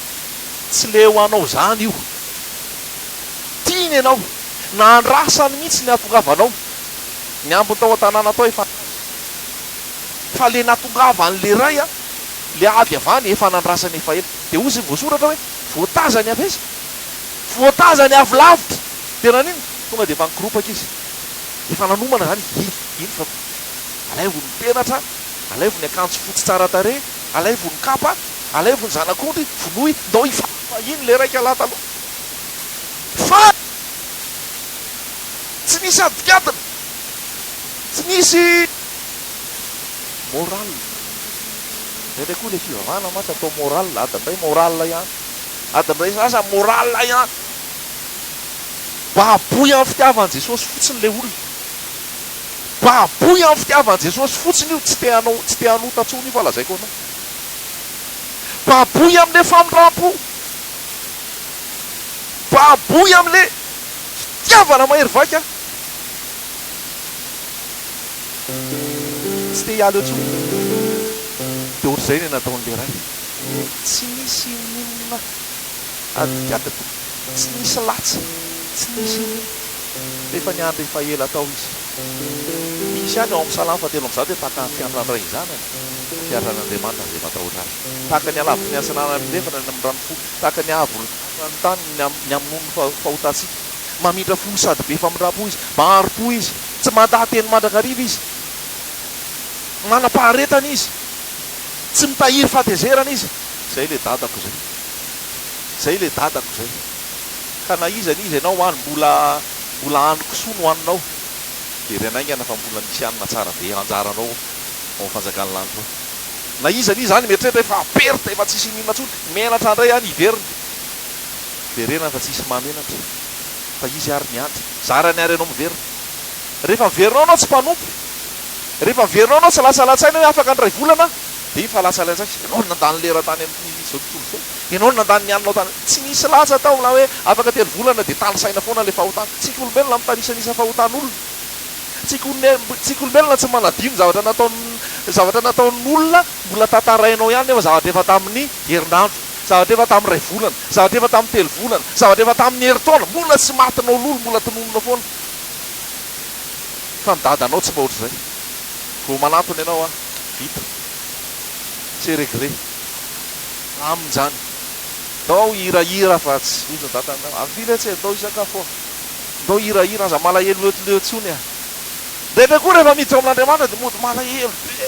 Tsy leo anao izany io. Tiany ianao. Nandrasany mihitsy ny hahatongavanao. Ny ambiny tao an-tanàna tao efa fa le nahatongavan'le ray an, le avy avy any efa nandrasany efa ela. Dia hozy ny voasoratra hoe voatazany avy aiza? Voatazany avy lavitra. Dia naninona? Tonga dia efa nikoropaka izy. Efa nanomana izany izy. Iny, iny fa alaivo ny peratra, alaivo ny akanjo fotsy tsara tarehy, alaivo ny kapa, alaivo ny zanak'ondry, vonoy, ndao hifaly fa iny ilay raika lahy taloha. Faly! Tsy nisy adikadina, tsy nisy morale. Indraindray koa ilay fivavahana mantsy atao morale, adin'ny iray morale ihany, adin'ny iray sasa morale ihany. Baboy amin'ny fitiavan'i Jesosy fotsiny ilay olona. Baboy amin'ny fitiavan'i Jesosy fotsiny io, tsy te hanao, tsy te hanota intsony io fa lazaiko anao. Baboy amin'ilay famindram-po. Baboy amin'ilay fitiavana mahery vaika. Tsy te hiala eo intsony. Dia ohatr'izay ny nataon'ilay ray. Tsy nisy n'inona adikadika, tsy nisy latsa, tsy nisy n'inona. Fa efa niandry efa ela tao izy. Misy ihany ao amin'ny Salamo fahatelo amin'izany hoe tahaka ny fiantran-dray zanany, ny fiantran'Andriamanitra izay matahotra Azy. Tahaka ny halavitry ny atsinanana andrefana ny amin'ny rano fo, tahaka ny haavon'ny lanitra ny tany ny hamonoany ny fahotantsika. Mamindra fo sady be famindram-po Izy, mahari-po Izy, tsy mandaha-teny mandrakariva Izy, manam-paharetana Izy, tsy mitahiry fahatezerana Izy. Izay ilay dadako izay. Izay ilay dadako izay. Ka na iza n'iza ianao any mbola mbola hanin-kisoa no haninao. Jerena haingana fa mbola misy hanina tsara be anjaranao ao amin'ny fanjakan'ny lanitra ao. Na iza n'iza any mieritreritra efa perte efa tsisy ininona intsony, menatra indray any hiverina. Verena fa tsisy mahamenatra fa izy ary miandry. Zarany ary ianao miverina. Rehefa miverina ao ianao tsy mpanompo. Rehefa miverina ao ianao tsy lasa latsaina hoe afaka ny iray volana aho. Dia iny fa lasa latsaina. Ianao no nandany lera tany amin'izao tontolo izao. Ianao no nandany ny alinao tany. Tsy nisy latsa tao na hoe afaka telo volana dia tanisaina foana ilay fahotana. Tsika olombelona mitanisanisa fahotan'olona. Tsika tsika olombelona tsy manadino zavatra nataon'ny zavatra nataon'olona mbola tantarainao ihany nefa zavatra efa tamin'ny herinandro, zavatra efa tamin'ny iray volana, zavatra efa tamin'ny telo volana, zavatra efa tamin'ny herintaona, mbola tsy matinao lolo, mbola tononina foana. Fa ny dadanao tsy mba ohatr'izay. Vao manantona ianao an, vita. C'est réglé. Aminy izany. Ndao hihirahira fa tsy hozy ny dadanao. Avia letsy e, ndao hisakafo. Ndao hihirahira, aza malahelo eto leo intsony a. Indraindray koa rehefa miditra ao amin'Andriamanitra dia mody malahelo be.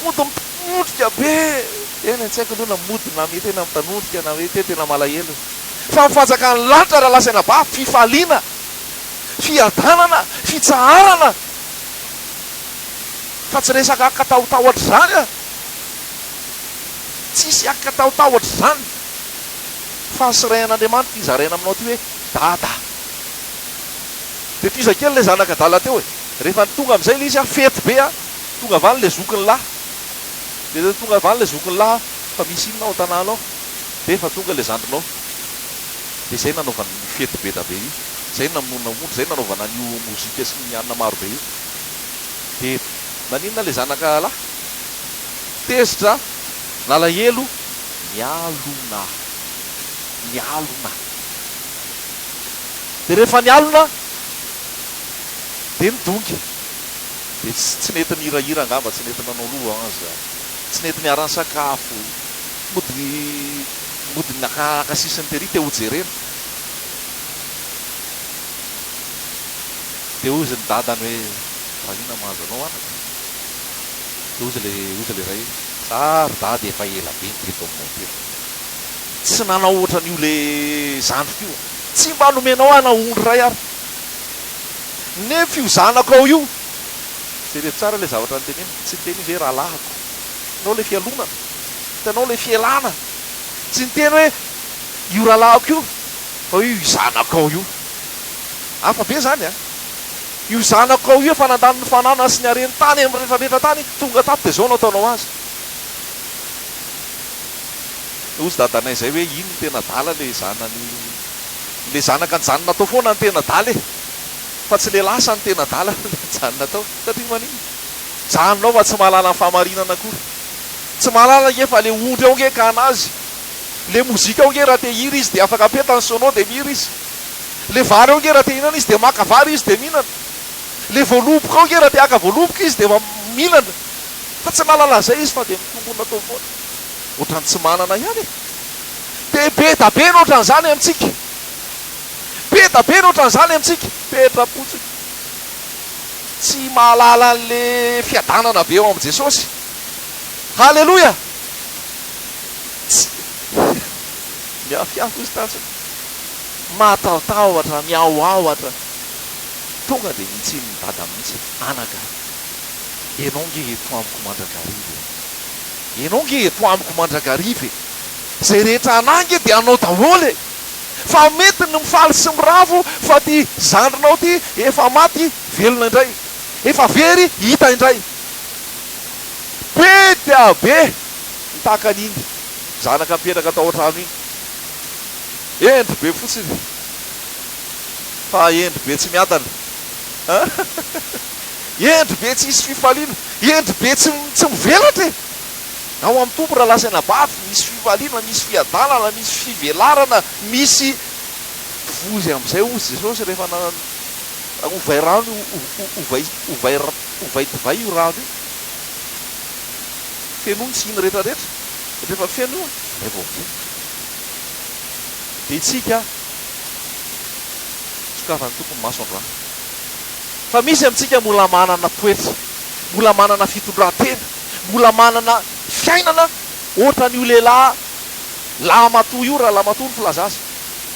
Mody mitanondrika be. Eny e, tsy haiko aloha na mody na mety hoe na mitanondrika na hoe tena malahelo. Fa ny fanjakan'ny lanitra raha lazaina ba, fifaliana, fiadanana, fitsaharana. Fa tsy resaka ankatahotahotra izany a! Tsisy ankatahotahotra izany. Fahasirahan'Andriamanitra ity zaraina aminao ity hoe Dada. Dia tohiza kely ilay zanak'adala teo e. Rehefa tonga amin'izay ilay izy a, fety be a, tonga avy any ilay zokiny lahy. Dia rehefa tonga avy any ilay zokiny lahy, fa misy inona ao an-tanàna ao? Dia efa tonga ilay zandrinao. Dia izay nanaovana io fety be da be io. Izay namonoana ondry, izay nanaovana an'io mozika sy ny hanina maro be io. Dia naninona ilay zanaka lahy? Tezitra, nalahelo, nialona. Nialona. Dia rehefa nialona dia nidongy. Dia tsy nety nihirahira angamba, tsy nety nanao louange, tsy nety niara-nisakafo, mody mody naka sisiny tery te hojerena. Dia hozy ny dadany hoe, fa inona mahazo anao anaka? Dia hozy ilay hozy ilay ray hoe, za ry dada efa ela be no teto aminao teto. Tsy nanao ohatran'io le zandriko io aho. Tsy mba nomenao ahy na ondry iray ary. Nefa io zanakao io, jerevo tsara ilay zavatra noteneniny, tsy niteny izy hoe rahalahiko. Hitanao ilay fialonana? Hitanao ilay fialana? Tsy niteny hoe io rahalahiko io, fa hoe io zanakao io. Hafa be izany an! Io zanakao io efa nandany ny fananany sy ny hareny tany amin'ny rehetra rehetra tany, tonga tato dia izao no ataonao azy. Hozy dadanay izay hoe iny no tena adala le zanany, le zanaka nijanona tao foana no tena adala e! Fa tsy le lasa no tena adala fa le nijanona tao. Satria maninona? Mijanona ao fa tsy mahalala ny fahamarinana akory. Tsy mahalala ange fa le ondry ao ange ka anazy. Le mozika ao ange raha te hihira izy dia afaka apetany sono dia mihira izy. Le vary ao ange raha te hihinana izy dia maka vary izy dia mihinana. Le voaloboka ao ange raha te haka voaloboka izy dia mihinana. Fa tsy nahalala an'izay izy fa dia mitombona tao foana. Ohatran'ny tsy manana ihany e. Dia be da be ny ohatran'izany amintsika. Be da be ny ohatran'izany amintsika. Petra-potsiny. Tsy mahalala an'le fiadanana be ao amin'i Jesosy. Haleloia! Tsy miafiafy hozy tanjona. Matahotahotra, miahoahotra. Tonga dia nitsinin'i Dada mihitsy. Anaka, ianao nge eto amiko mandrakariva e. Ianao nge eto amiko mandrakariva e. Izay rehetra anah nge dia anao daholo e. Fa mety ny mifaly sy miravo fa ty zandrinao ty efa maty velona indray. Efa very hita indray. Be dia be ny tahaka an'iny zanaka mipetraka tao an-trano iny. Hendry be fotsiny fa hendry be tsy miadana. Hendry be tsisy fifaliana. Hendry be tsy tsy mivelatra e! Ao amin'ny Tompo rahalahy sy anabavy, misy fifaliana, misy fiadanana, misy fivelarana, misy vozy amin'izay hozy Jesosy rehefa na ovay rano io, ovay ovay ovay divay io rano io. Fenoy ny siny rehetra rehetra, rehefa feno io izay vao mivelatra. Dia isika sokafan'ny Tompo ny maso androany. Fa misy amintsika mbola manana toetra, mbola manana fitondran-tena, mbola manana fiainana ohatran'io lehilahy lahimatoa io, raha lahimatoa no filaza azy,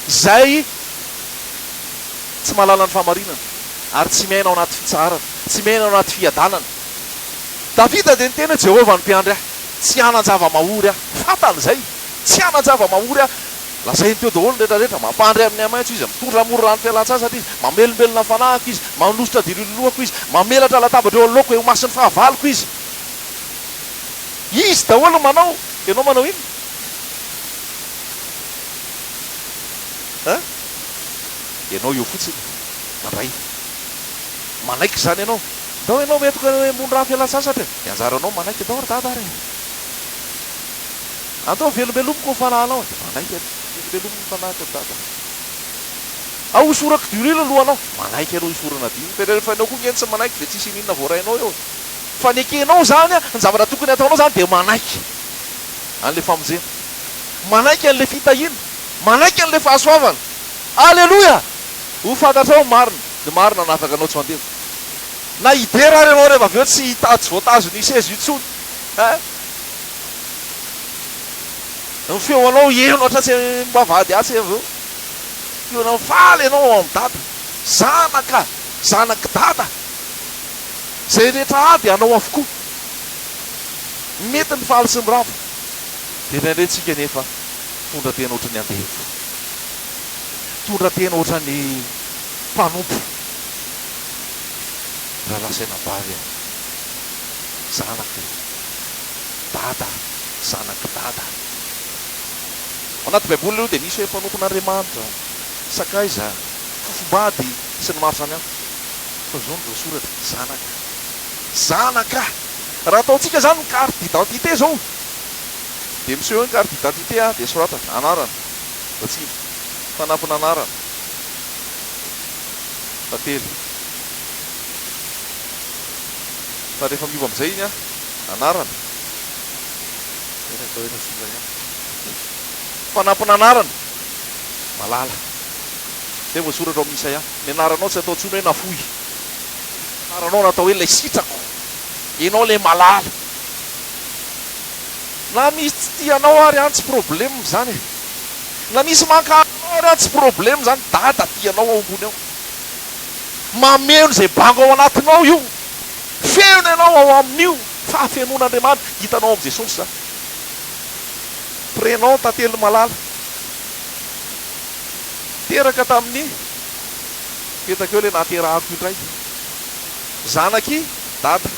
izay tsy mahalala ny fahamarinana ary tsy miaina ao anaty fitsaharana, tsy miaina ao anaty fiadanana. Davida dia niteny hoe, Jehovah no mpiandry ahy, tsy hanan-java-mahory aho. Fantany izay, tsy hanan-java-mahory aho. Lazainy teo daholo ny rehetra rehetra, mampandry amin'ny hamaitso izy, mitondra mory rano fialan-tsasatra izy, mamelombelona ny fanahiko izy, manosotra diloilo lohako izy, mamelatra latabatra eo anoloako eo imason'ny fahavaloko izy. Izy daholo no manao, ianao manao inona? Hein? Ianao eo fotsiny, mandray. Manaiky izany ianao. Ndao ianao metoka eo ambony rano fialan-tsasatra e! Dia anjaranao manaiky, ndao ry dada ary e! Andao velombelomiko ny fanahinao e! Manaiky aloha. Velombelomiko ny fanahiko ry dada. Ao hosorako diloilo ny lohanao. Manaiky aloha hisorana diloilo. Fa rehefa ianao koa nge tsy manaiky dia tsisy ininona voarainao eo e! Fa ny ekenao izany, ny zavatra tokony hataonao izany dia manaiky an'ilay famonjena. Manaiky an'ilay fitahiana. Manaiky an'ilay fahasoavana. Aleloia! Ho fantatrao ny marina. Ny marina hanafaka anao tsy ho andevo. Na hidera ary ianao rehefa avy eo tsy hita tsy voatazon'io seza io intsony. Hein? Ny feonao heno hatratsy am-bavahady atsy avy eo. Feonao faly ianao ao amin'i Dada. Zanaka, zanak'i Dada. Izay rehetra ady anao avokoa. Mety ny faly sy ny ravo. Dia indraindray tsika anefa mitondra tena ohatran'ny andevo. Mitondra tena ohatran'ny mpanompo. Rahalahy sy anabavy a. Zanaka e. Dada, zanak'i Dada. Ao anaty Baiboly aloha dia misy hoe mpanompon'Andriamanitra, sakaiza, fofombady, sy ny maro samihafa. Fa izao no voasoratra, zanaka. Zanaka! Raha ataontsika izany ny carte d'identité izao, dia miseho eo ny carte d'identité dia soratana, anarana, Ratsivy, fanampin'anarana, Tantely. Fa rehefa miova amin'izay iny an, anarana, izay no atao hoe Ratsivy ihany. Fanampin'anarana, Malala. Izay voasoratra ao amin'ny Isaia. Ny anaranao tsy atao intsony hoe Nafoy. Ny anaranao natao hoe ilay sitrako. Ianao ilay malala. Na misy tsy tia anao ary an, tsy problème izany e. Na misy mankahala anao ary an, tsy problème izany. Dada tia anao ao ambony ao. Mameno izay banga ao anatinao io. Feno ianao ao amin'io fahafenoan'Andriamanitra hitanao ao amin'i Jesosy izany. Prénom Tantely Malala. Teraka tamin'ny Petaka eo ilay nahaterahako indray. Zanak'i Dada.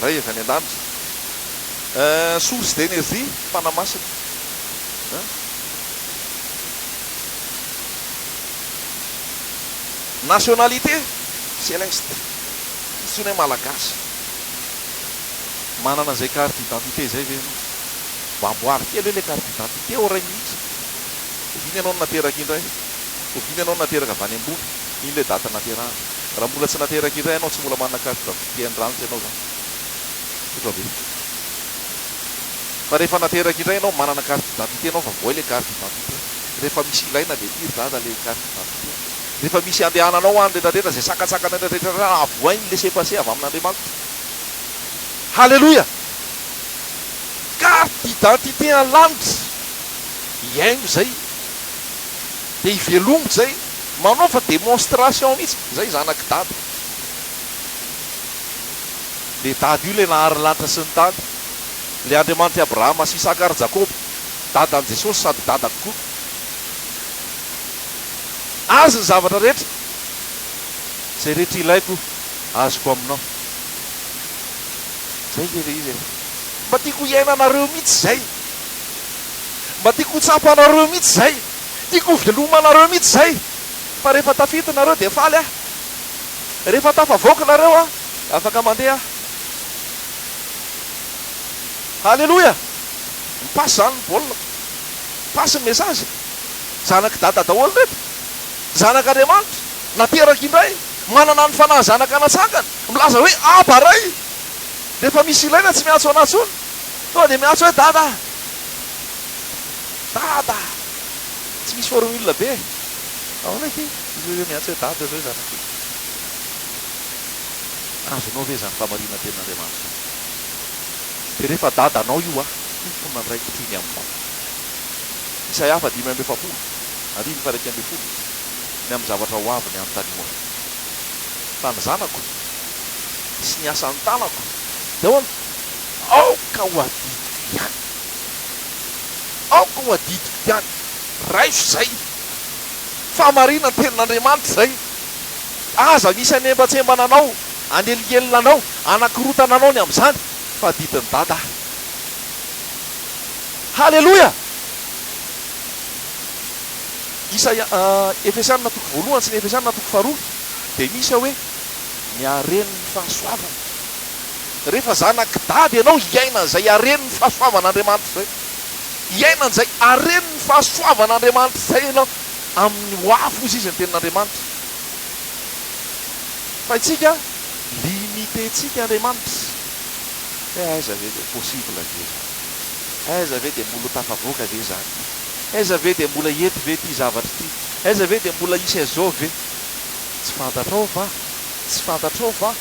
Ray avy any an-danitra. Source d'énergie, Fanahy Masina. Nationalité, Céleste. Tsy intsony hoe Malagasy. Manana izay carte d'identité izay ve ianao? Mba amboary kely hoe ilay carte d'identité ao iray minitra. Oviana ianao no nateraka indray? Oviana ianao no nateraka avy any ambony? Iny ilay date naterahana. Raha mbola tsy nateraka indray ianao, tsy mbola manana carte d'identité an-dranitra ianao izany. Tsotra be. Fa rehefa nateraka indray ianao, manana carte d'identité ianao fa voay ilay carte d'identité. Rehefa misy ilaina dia ity ry dada ilay carte d'identité. Rehefa misy andehananao any retraretra izay sakantsakana retraretra avohay ny laisser passer avy amin'Andriamanitra. Haleloia! Carte d'identité an-lanitra. Hihaino izay. Dia hivelomo izay. Manaova démonstration mihitsy. Izay zanak'i dada. Ilay dada io ilay nahary ny lanitra sy ny tany. Ilay Andriamanitr'i Abrahama sy Isaka ary Jakoba. Dadan'i Jesosy sady dadako koa. Azy ny zavatra rehetra. Izay rehetra ilaiko azoko aminao. Izay ve ilay izy e? Mba tiako hiainanareo mihitsy izay. Mba tiako ho tsapanareo mihitsy izay. Tiako ho velomanareo mihitsy izay. Fa rehefa tafita nareo dia faly aho. Rehefa tafavoaka nareo aho, afaka mandeha aho. Haleloia! Mi-passe izany ny baolina. Mi-passe ny message. Zanak'i Dada daholo ireto. Zanak'Andriamanitra, nateraka indray, manana ny fanahy zanaka natsangana, milaza hoe Aba Ray! Rehefa misy ilaina tsy miantso anah intsony, tonga dia miantso hoe Dada! Dada! Tsy misy formule be e! Ahoana ity? Izy hoe miantso hoe Dada izao zanako io. Azonao ve izany fahamarinan-tenin'Andriamanitra izany? Dia rehefa dadanao io aho, tompon'andraikitra iny aminao. Isaia faha 45, andininy faha 11, ny amin'ny zavatra ho avy ny anontanio ahy. Fa ny zanako sy ny asan'ny tanako dia ahoana? Aoka ho adidiko ihany. Aoka ho adidiko ihany. Raiso izay. Fahamarinan'ny tenin'Andriamanitra izay. Aza misy hanembantsembana anao, hanelingelina anao, hanakorotana anao ny amin'izany, fa adidin'i Dada. Haleloia! Isaia, Efesianina toko voalohany sy ny Efesianina toko faharoa dia misy ao hoe ny haren'ny fahasoavana. Rehefa zanak'i Dada ianao, hiaina an'izay haren'ny fahasoavan'Andriamanitra izay. Hiaina an'izay haren'ny fahasoavan'Andriamanitra izay ianao amin'ny ho avy, hozy izy ny tenin'Andriamanitra. Fa isika, limite-ntsika Andriamanitra. Hoe aiza ve dia possible ve izany? Aiza ve dia mbola ho tafavoaka ve izany? Aiza ve dia mbola hety ve ity zavatra ity? Aiza ve dia mbola hisy an'izao ve? Tsy fantatrao va? Tsy fantatrao va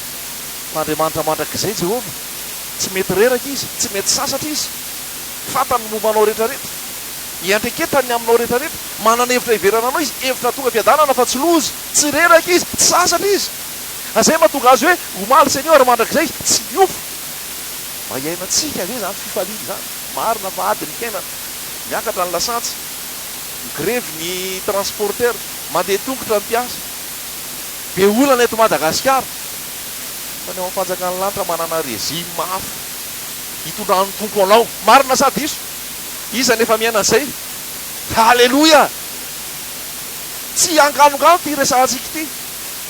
fa Andriamanitra mandrakizay Jehovah? Tsy mety reraka Izy, tsy mety sasatra Izy. Fantany ny momba anao rehetrarehetra. Iandraiketany ny aminao rehetrarehetra. Manana hevitra hiverana anao Izy, hevitra hahatonga fiadanana fa tsy loza. Tsy reraka Izy, tsy sasatra Izy. Izay mahatonga Azy hoe omaly sy anio ary mandrakizay Izy, tsy miova. Mba hiainantsika ve izany fifaliana izany? Marina fa ady ny fiainana. Miakatra ny lasantsy, migrevy ny transporteur, mandeha tongotra ny mpiasa. Be olana eto Madagasikara. Fa ny ao amin'ny fanjakan'ny lanitra manana régime hafa hitondran'ny Tompo anao. Marina sa diso? Iza no efa miaina an'izay? Haleloia! Tsy anganongano ity resahantsika ity.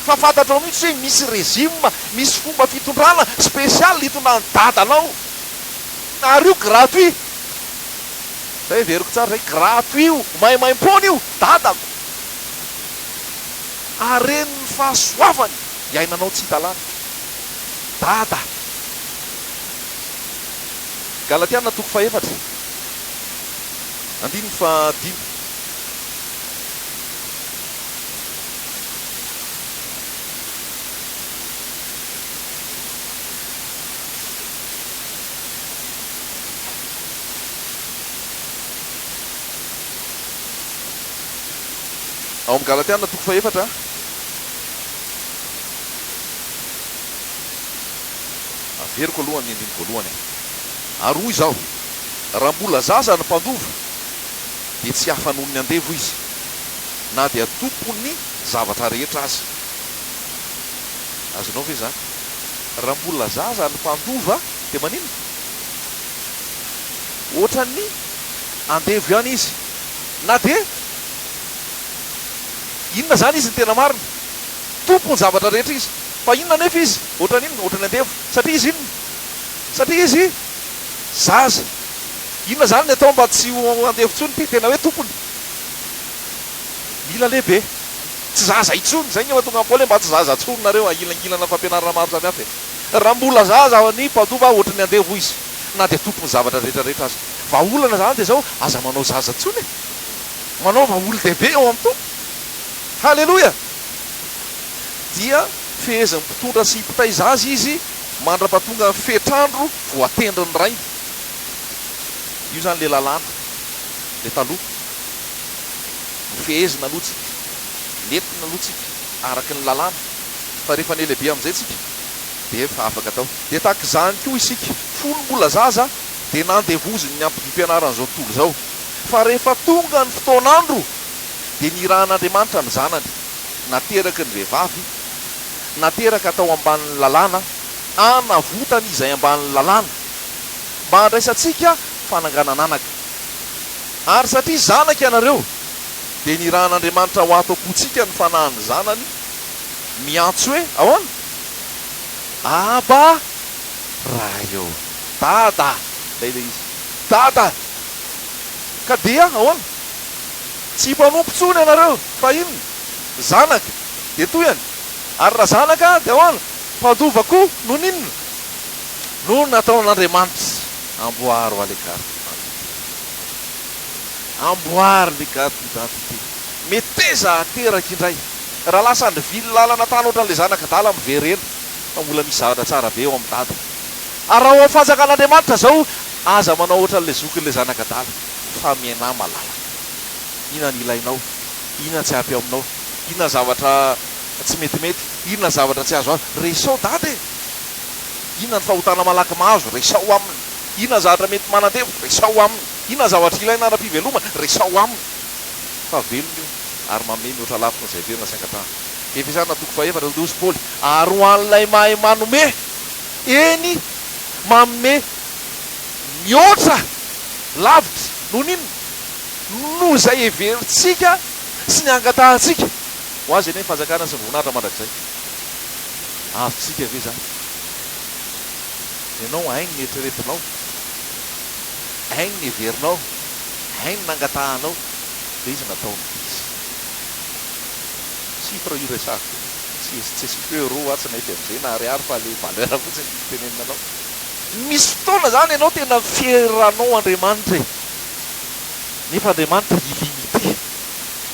Fa fantatrao mihitsy hoe misy régime, misy fomba fitondrana spécial hitondran'i Dada anao. Ary io gratuit. Zay heveriko tsara zay, gratuit io, maimaimpoana io, dadako. Haren'ny fahasoavany iainanao tsy hita lany. Dada. Galatiana toko fahefatra, andininy fahadimy. Ao amin'ny Galatiana toko fahefatra. Averiko aloha ny andininy voalohany e. Ary hoy izaho, Raha mbola zaza ny mpandova, dia tsy hafa noho ny andevo izy, na dia tompon'ny zavatra rehetra aza. Azonao ve izany? Raha mbola zaza ny mpandova, dia maninona? Ohatran'ny andevo ihany izy, na dia inona izany izy ny tena marina? Tompon'ny zavatra rehetra izy. Fa inona anefa izy? Ohatran'ny inona? Ohatran'ny andevo. Satria izy inona? Satria izy zaza. Inona izany ny atao mba tsy ho andevo intsony dia tena hoe tompony? Mila lehibe. Tsy zaza intsony. Izay no mahatonga an'i Paoly hoe mba tsy zaza intsony nareo, ahilangilana fampianarana maro samihafa e. Raha mbola zaza ny mpandova ohatry ny andevo izy na dia tompon'ny zavatra rehetra rehetra aza. Vahaolana izany dia izao, aza manao zaza intsony e. Manaova olon-dehibe ao amin'ny Tompo. Haleloia! Dia fehezin'ny mpitondra sy mpitaiza azy izy mandra-pahatonga ny fetr'andro voatendrin'ny rainy. Io izany ilay lalàna, ilay taloha. Nofehezina aloha tsika, nentina aloha tsika araka ny lalàna, fa rehefa nihalehibe amin'izay tsika dia efa afaka atao. Dia tahaka izany koa isika, fony mbola zaza dia nandevozin'ny ampidim-pianaran'izao tontolo izao, fa rehefa tonga ny fotoan'andro. Dia nirahan'Andriamanitra ny Zanany, nateraky ny vehivavy, nateraka tao ambanin'ny lalàna, hanavotany izay ambanin'ny lalàna, mba handraisantsika fananganan'anaka. Ary satria zanaka ianareo, dia nirahan'Andriamanitra ho ato am-pontsika ny Fanahin'ny Zanany, miantso hoe, ahoana? Aba, Ray ô! Dada! Ilay ilay izy. Dada! Ka dia ahoana? Tsy mpanompo intsony ianareo, fa inona? Zanaka. Dia tohiny. Ary raha zanaka, dia ahoana? Mpandova koa, noho ny inona? Noho ny nataon'Andriamanitra. Amboaro le carte d'identité. Amboary le carte d'identité. Meteza hateraka indray. Raha lasa nivily lalana tany ohatran'ilay zanak'adala miverena fa mbola misy zavatra tsara be ao amin'i dada. Ary raha ao amin'ny fanjakan'Andriamanitra izao, aza manao ohatran'ilay zokin'ilay zanak'adala fa miainà malalaka. Inona ny ilainao? Inona tsy ampy ao aminao? Inona zavatra tsy metimety? Inona zavatra tsy azoazo? Resao dada e! Inona ny fahotana malaky mahazo? Resao aminy. Inona ny zavatra mety manandevo? Resao aminy. Inona ny zavatra ilaina ara-pivelomana? Resao aminy. Fa velona io ary manome mihoatra lavitra noho izay heverina sy angatahana. Efesana toko fahefatra, hoy Paoly, Ary ho an'ilay mahay manome, eny, manome mihoatra lavitra noho ny inona? Noho izay heverintsika sy ny angatahantsika. Ho azy anie ny fanjakana sy ny voninahitra mandrakizay. Azontsika ve izany? Ianao hainy ny eritreretinao, hainy ny heverinao, hainy ny nangatahanao, dia izy nataony diso. Chiffre io resahako io, tsy tsy asiako hoe euro atsy na FMG na ariary fa le valeur fotsiny no tenenina anao. Misy fotoana izany ianao tena feranao Andriamanitra e! Nefa Andriamanitra illimité.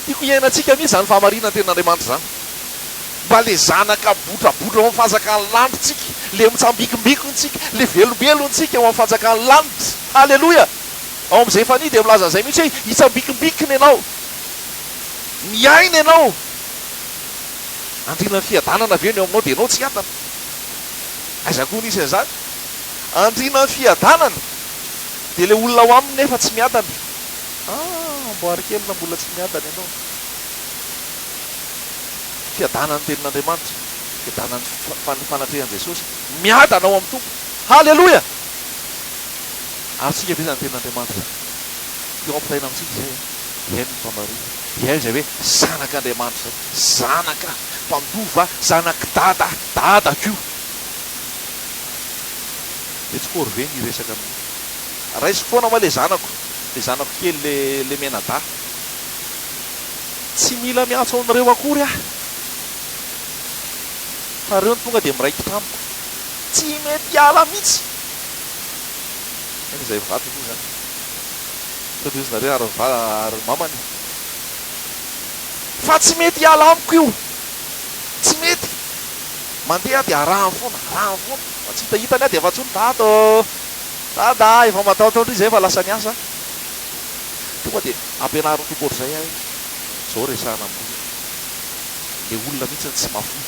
Tiako hiainantsika mihitsy izany fahamarinan'ny tenin'Andriamanitra izany. Mba le zanaka botrabotra ao amin'ny fanjakan'ny lanitra tsika, le mitsambikimbikina tsika, le velombelona tsika ao amin'ny fanjakan'ny lanitra. Haleloia! Ao amin'ny Zefania dia milaza an'izay mihitsy hoe hitsambikimbikina ianao. Miaina ianao. Andriana ny fiadanana ve ny ao aminao dia ianao tsy hiadana? Aiza koa nisy an'izany? Andriana ny fiadanana dia ilay olona ao aminy nefa tsy miadana. Ah, amboary kely raha mbola tsy miadana ianao. Fiadanan'ny tenin'Andriamanitra, fiadanan'ny fanatrehan'i Jesosy. Miadana ao amin'ny Tompo. Haleloia! Azontsika ve izany tenin'Andriamanitra izany? Teo ampitaina amintsika izay an. Hihaino ny mpamarina. Hihaino izay hoe zanak'Andriamanitra izay. Zanaka, mpandova, zanak'i Dada, dadako io. Dia tsy corvée ny hiresaka amin'io. Raisiko foana hoa ilay zanako, ilay zanako kely ilay ilay mianadahy. Tsy mila miantso an'ireo akory aho. Fa ireo no tonga dia miraikitra amiko. Tsy mety hiala mihitsy. Eny izay mivady moa izany. Sao dia hozy nareo ary ary mamany. Fa tsy mety hiala amiko io. Tsy mety. Mandeha aho dia arahany foana, arahany foana. Fa tsy hitahitany aho dia efa antsoiny, Dada ô! Dada a! Efa matahotahotra izy izay fa lasa niasa. Tonga dia ampianarin'ny Tompo ohatr'izay aho hoe, izao resahana amin'olona. Ilay olona mihitsy no tsy mahafoy.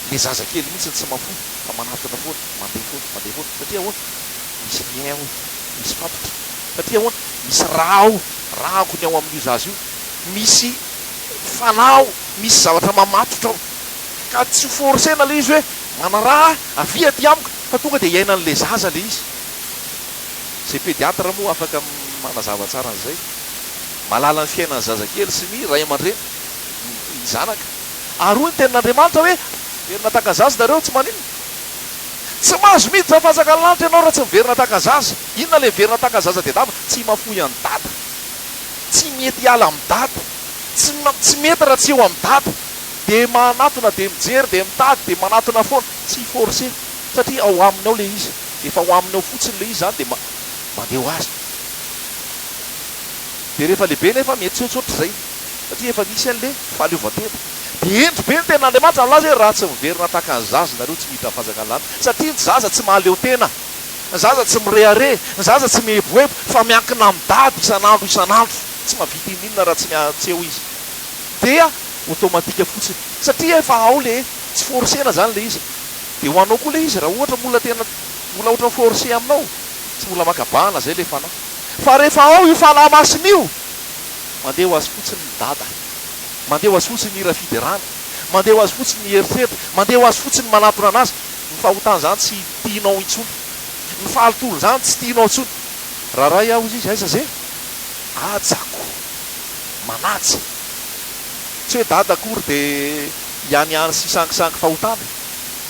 Ilay zazakely mihitsy no tsy mahafoy fa manatona foana, mandeha foana, mandeha foana. Satria ahoana? Misy lien ao, misy fatotra. Satria ahoana? Misy rà ao, ràko ny ao amin'io zaza io. Misy fanahy ao, misy zavatra mamatotra ao. Ka tsy ho forcer-na ilay izy hoe manaraha ahy, avia aty amiko, fa tonga dia iainan'ilay zaza ilay izy. Izay pédiatre moa afaka manazava tsara an'izay. Mahalala ny fiainan'ny zazakely sy ny ray aman-dreny ny zanaka. Ary hoy ny tenin'Andriamanitra hoe, Miverina tahaka zaza nareo, tsy maninona. Tsy mahazo miditra amin'ny fanjakan'ny lanitra ianao raha tsy miverina tahaka zaza. Inona ilay miverina tahaka zaza tedava? Tsy mahafoy an'i Dada. Tsy mety hiala amin'i Dada. Tsy tsy mety raha tsy eo amin'i Dada. Dia manatona, dia mijery, dia mitady, dia manatona foana. Tsy forcer. Satria ao aminy ao ilay izy. Efa ao aminy ao fotsiny ilay izy izany dia mandeha ho azy. Dia rehefa lehibe nefa mety tsy ohatsohatr'izay. Satria efa misy an'ilay fahaleovantena. Dia hendry be ny tenin'Andriamanitra milaza hoe raha tsy miverina tahaka ny zaza nareo tsy miditra amin'ny fanjakan'ny lanitra. Satria ny zaza tsy mahaleo tena. Ny zaza tsy mirehareha. Ny zaza tsy mieboebo fa miankina amin'ny dada isan'andro isan'andro. Tsy mahavita ininona raha tsy tsy eo izy. Dia automatique fotsiny. Satria efa ao le tsy forcer-na zany le izy. Dia ho anao koa le izy raha ohatra mbola tena mbola ohatra forcer aminao, tsy mbola maka bahana zay le fanahy. Fa rehefa ao io fanahy masina io, mandeha ho azy fotsiny ny dada. Mandeha ho azy fotsiny ny hira fiderana. Mandeha ho azy fotsiny ny eritreritra. Mandeha ho azy fotsiny ny manatona an'azy. Ny fahotana izany tsy tianao intsony. Ny fahalotoana izany tsy tianao intsony. Raray aho hozy izy, aiza ze? Hajako. Manaja. Tsy hoe dada akory dia hianiany sy hisangisangy fahotana.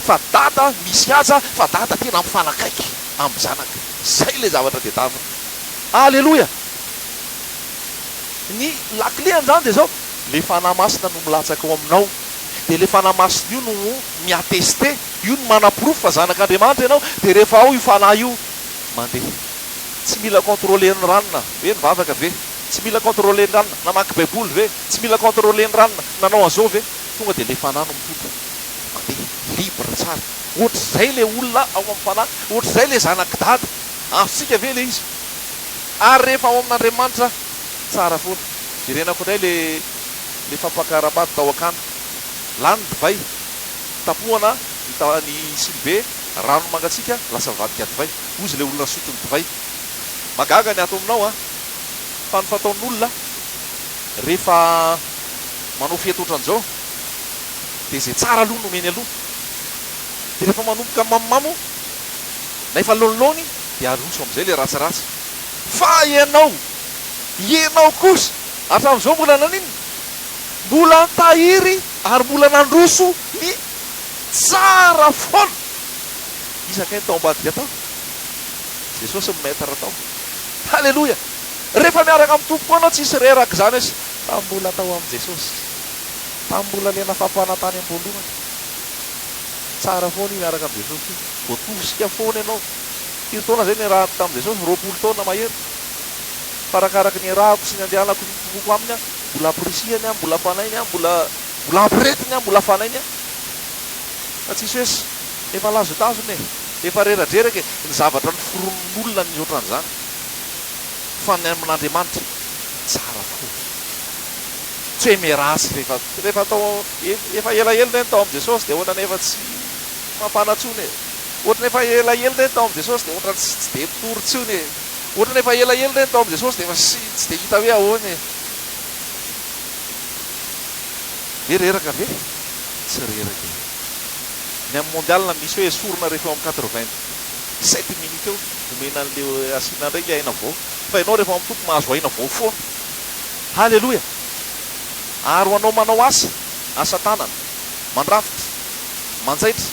Fa dada misy haja, fa dada tena mifanakaiky amin'ny zanaka. Zay ilay zavatra tedavina. Aleloia! Ny lakile an'izany dia izao, ilay Fanahy Masina no milatsaka ao aminao, dia ilay Fanahy Masina io no mi-attester, io no manaporofo fa zanak'Andriamanitra ianao, dia rehefa ao io Fanahy io, mandeha. Tsy mila contrôler-n'ny ranona, hoe nivavaka ve? Tsy mila contrôler-n'ny ranona, namaky Baiboly ve? Tsy mila contrôler-n'ny ranona, nanao an'izao ve? Tonga dia ilay Fanahy no mitondra. Mandeha, libre tsara. Ohatr'izay ilay olona ao amin'ny Fanahy, ohatr'izay ilay zanak'i Dada. Azontsika ve ilay izy? Ary rehefa ao amin'Andriamanitra, tsara foana. Jerenako indray le le fampakaram-bady tao Akana. Lany ny divay. Tapohana ny ta ny sinibe, rano mangatsiaka, lasa mivadika divay. Hozy ilay olona nisotro ny divay. Mahagaga ny ato aminao an! Fa ny fataon'olona rehefa manao fety ohatran'izao dia izay tsara aloha no omeny aloha. Dia rehefa manomboka mamomamo na efa laonilaony dia aroso amin'izay ilay ratsiratsy. Fa ianao, ianao kosa, hatramin'izao mbola naninona? Mbola nitahiry ary mbola nandroso ny tsara foana. Iza kay no tao ambadika tao? Jesosy no maître tao. Haleloia! Rehefa miaraka amin'ny Tompo koa ianao tsisy reraka izany hoe fa mbola tao amin'i Jesosy. Tamin'ny mbola le nafampana tany am-boalohany. Tsara foana io miaraka amin'i Jesosy io. Voatosika foana ianao. Firy taona izay niarahako tamin'i Jesosy? 20 taona mahery. Fa arakaraky ny iarahako sy ny andehanako ny finoako aminy aho, mbola ampirisihany aho, mbola afanainy aho, mbola mbola ampiretiny aho, mbola afanainy aho. Fa tsisy hoe efa lazondazona e, efa reradreraka e, ny zavatra noforonin'olona ny ohatran'izany. Fa ny amin'Andriamanitra tsara foana. Tsy hoe miharatsy rehefa rehefa atao efa elaela ireny tao amin'i Jesosy dia ohatrany efa tsy mafana intsony e. Ohatrany efa elaela ireny tao amin'i Jesosy dia ohatrany tsy tsy dia mitory intsony e. Ohatrany efa elaela ireny tao amin'i Jesosy dia efa tsy tsy dia hita hoe ahoana e. Ve reraka ve? Tsy reraka e. Ny amin'ny mondial misy hoe esorina rehefa eo amin'ny 87 minutes eo, omena an'ilay asiana indray ilay aina vao. Fa ianao rehefa ao amin'ny Tompo mahazo aina vao foana. Haleloia! Ary ho anao manao asa, asa tanana, mandrafitra, manjaitra,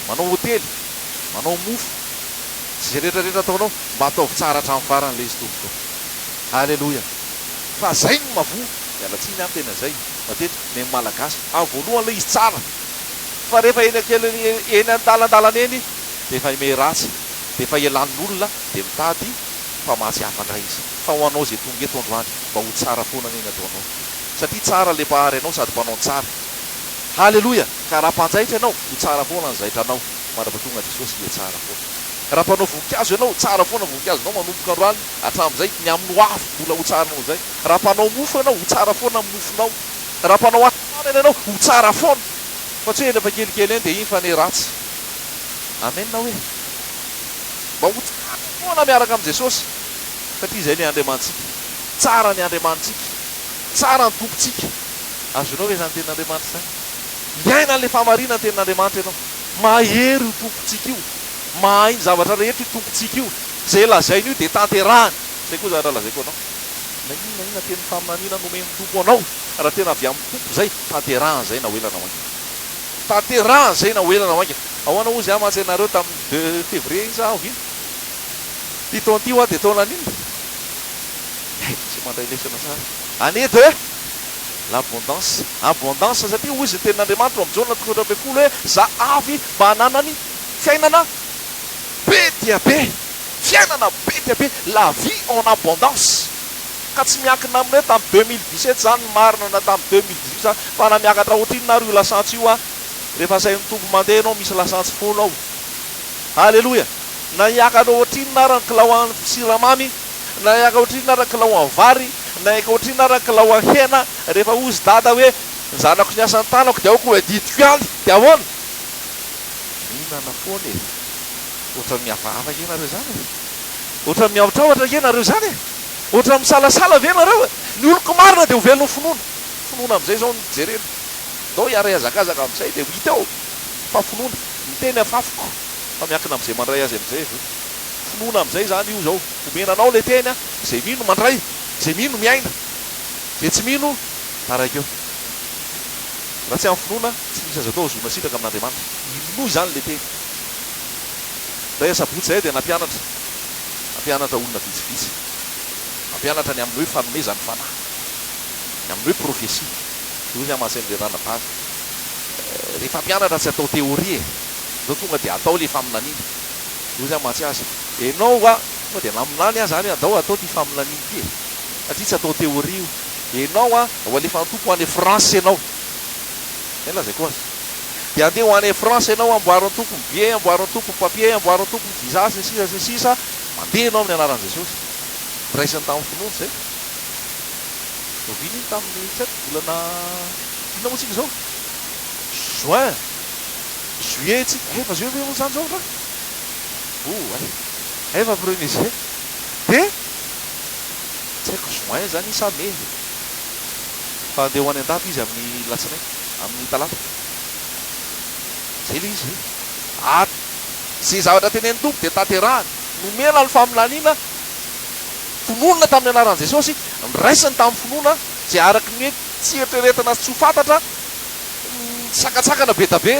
manao hotely, manao mofo, sy izay rehetra rehetra ataonao, mba ataovy tsara hatramin'ny farany ilay izy tompoko. Haleloia! Fa zay no mavoa, miala tsiny aho miteny an'izay, matetika, ny an'ny Malagasy, amin'ny voalohany ilay izy tsara, fa rehefa eny akely eny an-dalandalana eny dia efa miha ratsy, dia efa ialàn'olona, dia mitady mpamatsy hafa indray izy. Fa ho anao izay tonga eto androany, mba ho tsara foana anie ny ataonao. Satria tsara ilay Mpahary anao sady mpanao ny tsara. Haleloia! Ka raha mpanjaitra ianao, ho tsara foana ny zaitranao, mandra-pahatonga Jesosy hihatsara foana. Raha mpanao voninkazo ianao, tsara foana ny voninkazonao manomboka androany hatramin'izay, ny amin'ny ho avy mbola ho tsara noho izay. Raha mpanao mofo ianao, ho tsara foana ny mofonao. Raha mpanao asa tanana ianao, ho tsara foana. Fa tsy hoe eny efa kelikely eny dia iny fa anie ratsy. Amen hoe? Mba ho tsara foana miaraka amin'i Jesosy. Satria izay ilay Andriamanitsika. Tsara ny Andriamanitsika. Tsara ny Tompontsika. Azonao ve izany tenin'Andriamanitra izany? Miaina an'ilay fahamarinan'ny tenin'Andriamanitra ianao. Mahery io Tompontsika io. Mahay ny zavatra rehetra io Tompontsika io. Izay lazainy io dia tanterahany. Izay koa zavatra lazaiko anao. Na inona na inona teny faminaniana nomen'ny Tompo anao, raha tena avy amin'ny Tompo izay, tanterahany izay na ho ela na ho haingana. Tanterahany izay na ho ela na ho haingana. Ahoana hozy aho mantsy ianareo tamin'ny deux février iny sa oviana? Ity taona ity hoa dia taona an'inona? Hay, tsy mandray lesona tsara. Année de l'abondance. Abondance satria hozy ny tenin'Andriamanitra ao amin'ny Jaona toko 14 hoe za avy mba hananany fiainana be dia be. Fiainana be dia be, la vie en abondance. Ka tsy miankina amin'ny hoe tamin'ny 2017 izany ny marina na tamin'ny 2018 izany fa na miakatra ohatrinona ary io lasantsy io an, rehefa asain'ny Tompo mandeha ianao misy lasantsy foana ao. Aleloia! Na hiakatra ohatrinona ara ny kilao an'ny siramamy, na hiakatra ohatrinona ara ny kilao an'ny vary, na hiakatra ohatrinona ara ny kilao an'ny hena, rehefa hozy dada hoe ny zanako ny asan'ny tanako dia aoka ho adidiko ihany, dia ahoana? Mihinana foana e! Ohatran'ny mihafahafa ange nareo izany e! Ohatran'ny miahotrahotra ange nareo izany e! Ohatran'ny misalasala ve nareo e? Ny oloko marina dia ho velon'ny finoana. Finoana amin'izay izao no jerena. Ndao hiara-hihazakazaka amin'izay dia ho hita eo fa finoana. Ny teny afafiko fa miankina amin'izay mandray azy amin'izay avy eo. Finoana amin'izay izany io izao. Omena anao ilay teny, izay mino mandray, izay mino miaina, izay tsy mino taraiky eo. Raha tsy amin'ny finoana, tsy misy azo atao hahazoana sitraka amin'Andriamanitra. Inoy izany ilay teny. Indray asabotsy izay dia nampianatra, nampianatra olona vitsivitsy. Nampianatra ny amin'ny hoe fanomezan'ny Fanahy. Ny amin'ny hoe prophetie. Dia hoy izy amatsy an'ilay ranabavy, Rehefa hampianatra tsy atao théorie e! Ndao tonga dia atao ilay faminaniana. Dia hoy izy amatsy azy, Enao va, tonga dia naminany aho izany hoe andao atao ity faminaniana ity e! Satria tsy atao théorie io. Enao an, ho alefan'ny Tompo any France enao. Izay no lazaiko azy. Dia andeha ho any France enao, amboarin'ny Tompo ny billet, amboarin'ny Tompo ny papier, amboarin'ny Tompo ny visa, sy ny sisa sy ny sisa. Mandeha enao amin'ny anaran'i Jesosy. Noraisiny tamin'ny finoana izay. Oviana iny tamin'ny tsy haiko volana inona moa tsika izao? Juin, juillet tsika, efa juillet ve moa izany izao ra? Oay, efa premier juillet. Dia tsy haiko juin izany sa mai fa handeha ho any an-dafy izy amin'ny latsinainy, amin'ny talata. Izay ilay izy. Ary izay zavatra tenenin'ny Tompo dia tanterahany. Nomena ny faminaniana. Tononina tamin'ny anaran'i Jesosy, noraisiny tamin'ny finoana izay araka ny hoe tsy eritreretina sy tsy ho fantatra, nisakantsakana be da be.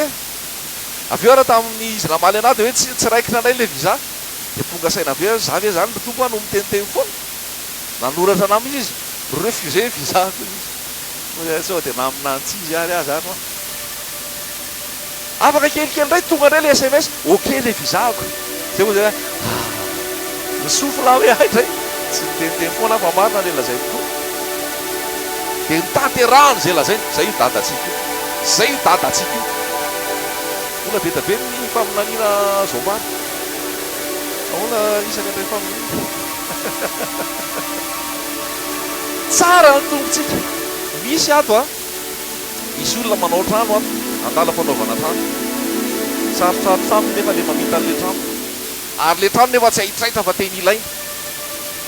Avy eo ary tamin'ny izy namaly anah dia hoe tsy tsy raikitra indray ilay visa. Dia tonga saina be aho, za ve zany ry Tompo ah no miteniteny foana? Nanoratra anah mihitsy izy, refusé ny visa-ko hoy izy. Hoy aho sao dia naminany tsy izy ary aho zany hoa. Afaka kelikely indray tonga indray ilay sms, ok ilay visa-ko. Zay moa zay hoe ah, nisouffle aho hoe hay indray, tsy niteniteny foana aho fa marina ilay lazainy toa. Dia notanterahany izay lazainy, zay io dadantsika io, zay io dadantsika io. Mbola be dia be ny faminaniana azo ambara. Ahoana isaka indray faminaniana? Tsara ny Tompontsika. Misy ato a. Misy olona manao trano ato, andalam-panaovana trano. Sarotsarotra aminy nefa le mamita an'le trano. Ary le trano nefa tsy haitraitra fa tena ilaina.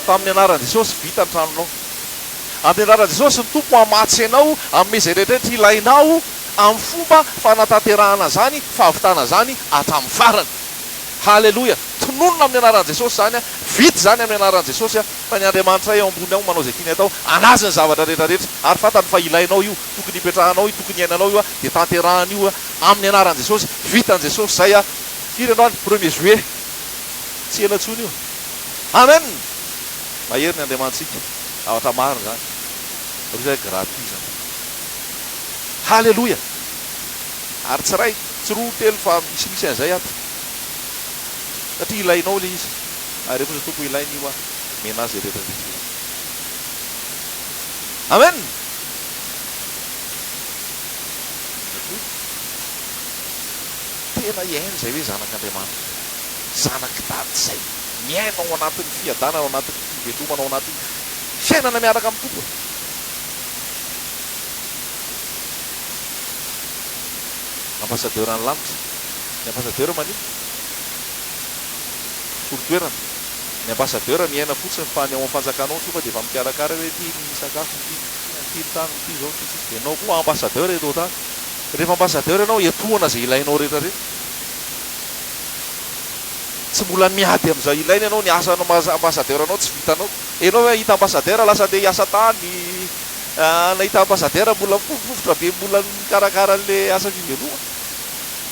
Fa amin'ny anaran'i Jesosy vita ny tranonao. Amin'ny anaran'i Jesosy ny Tompo hamatsy anao hanome izay rehetrarehetra ilainao amin'ny fomba fanatanterahana izany fahavitana izany hatramin'ny farany. Haleloia! Tononina amin'ny anaran'i Jesosy izany, vita izany amin'ny anaran'i Jesosy. Fa ny Andriamanitray ao ambony ao manao izay tiany atao, anazy ny zavatra rehetra rehetra, ary fantany fa ilainao io, tokony hipetrahanao io, tokony hiainanao io, dia tanterahany io amin'ny anaran'i Jesosy, vitan'i Jesosy izay a! Firy androany? Premier juillet, tsy ela intsony io. Amen! Mahery ny Andriamanitsika, zavatra marina izany, roa izay gratuit izany. Haleloia! Ary tsy iray, tsy roa, telo fa misimisy an'izay ato. Satria ilainao ilay izy. Ary rehefa izy Tompo ilainy io aho, omena azy izay rehetra rehetra ilainy. Amen! Inona koa? Tena hiaina izay hoe zanak'Andriamanitra. Zanak'i Dada izay miaina ao anatin'ny fiadanana, ao anatin'ny fivelomana, ao anatin'ny fiainana miaraka amin'ny Tompo. Ambassadeur an'ny lanitra. Ny ambassadeur maninona? Mpisolo toerana. Ny ambassadeur miaina fotsiny fa ny ao amin'ny fanjakana ao tonga dia efa mikarakara hoe ity ny sakafo, ity ity ny trano, ity izao, ity ity. Ianao koa ambassadeur eto an-tany. Rehefa ambassadeur ianao, etohana izay ilainao rehetra rehetra. Tsy mbola miady amin'izay ilaina ianao, ny asan'ny maha ambassadeur anao tsy vitanao. Ianao ve hahita ambassadeur lasa andeha hiasa tany, nahita ambassadeur mbola mifofofofotra be mbola mikarakara an'ilay asa fivelomana.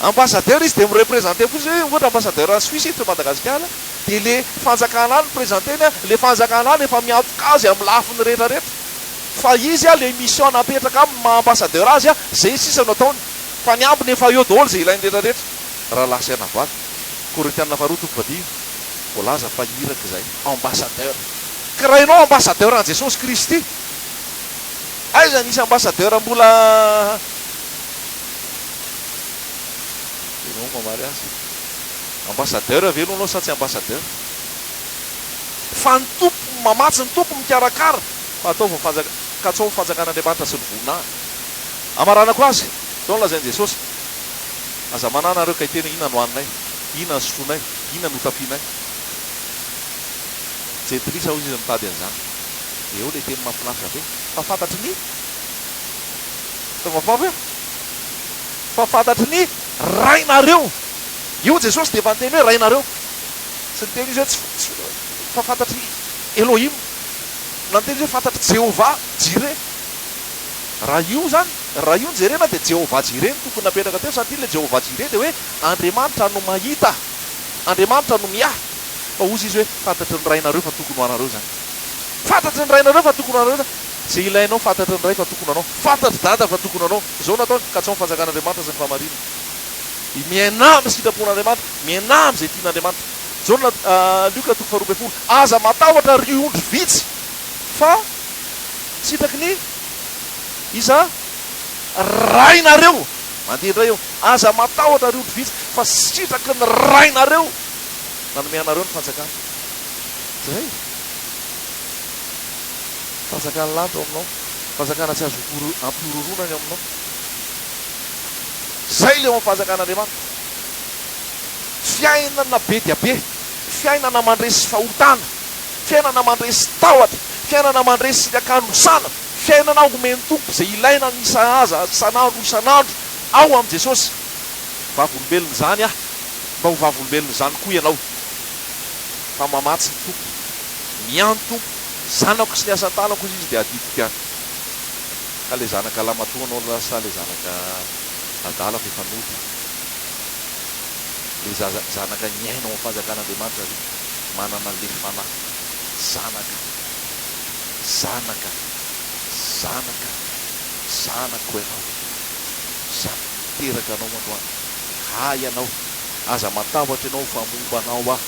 Ambassadeur izy dia mi-representer fotsiny hoe ohatra ambassadeur any Suisse eto Madagasikara dia le fanjakana any mi-presenter-ny an, le fanjakana any efa miantoka azy amin'ny lafiny rehetra rehetra fa izy an le mission napetraka aminy maha ambassadeur azy an zay sisa no ataony fa ny ambiny efa eo daholo zay ilainy rehetra rehetra. Rahalahy sy anabavy, Korintiana faharoa toko fahadimy, voalaza fa iraka izay, ambassadeur. Ka raha ianao ambassadeur an'i Jesosy Kristy, aiza nisy ambassadeur mbola. Ianao mamaly azy. Ambassadeur ve aloha anao sa tsy ambassadeur? Fa ny Tompo mamatsy, ny Tompo mikarakara fa ataovy ny fanjaka, katsao ny fanjakan'Andriamanitra sy ny voninahiny. Amaranako azy, izao no lazain'i Jesosy, Aza manahy nareo ka hiteny hoe inona no haninay, inona no sotroinay, inona no hotafianay. Jentilisa hozy izy mitady an'izany. Eo ilay teny mahafinaritra be fa fantatry ny. Tonga fa ve? Fa fantatry ny Rainareo. Io Jesosy dia efa niteny hoe Rainareo. Tsy niteny izy hoe tsy fa fantatry Elohim. Na niteny izy hoe fantatry Jehovah Jireh. Raha io izany, raha io no jerena dia Jehovah Jireh no tokony napetraka teo satria ilay Jehovah Jireh dia hoe Andriamanitra no mahita, Andriamanitra no miahy. Fa hozy izy hoe fantatry ny Rainareo fa tokony ho anareo izany. Fantatry ny Rainareo fa tokony ho anareo izany. Izay ilainao fantatry ny Ray fa tokony ho anao. Fantatr'i Dada fa tokony ho anao. Izao no ataony, katsao ny fanjakan'Andriamanitra sy ny fahamarinany. Miainà amin'ny sitrapon'Andriamanitra, miainà amin'izay tian'Andriamanitra. Jaona, Lioka toko faharoa ambin'ny folo, Aza matahotra ry ondry vitsy, fa sitraky ny iza? Rainareo. Mandeha indray eo. Aza matahotra ry ondry vitsy, fa sitraky ny Rainareo nanome anareo ny fanjakana. Izay. Fanjakan'ny lanitra ao aminao. Fanjakana tsy azo ampihorohoroana ny ao aminao. Izay ilay ao amin'ny fanjakan'Andriamanitra. Fiainana be dia be, fiainana mandresy fahotana, fiainana mandresy tahotra, fiainana mandresy ny hakanosana, fiainana omen'ny Tompo izay ilaina ny sahaza isan'andro isan'andro ao amin'i Jesosy. Vavolombelon'izany aho, mba ho vavolombelon'izany koa ianao. Fa mamatsy ny Tompo, mianto Tompo, zanako sy ny asan-tanako hozy izy dia adidiko ihany. Ka le zanaka lamatoa anao lasa le zanaka adala fa efa nody. Le zaza zanaka niaina ao am fanjakan'Andriamanitra ry manana le fanahy zanaka zanaka zanaka zanako ianao za teraka anao androany hay ianao aza matahotra ianao fa momba anao aho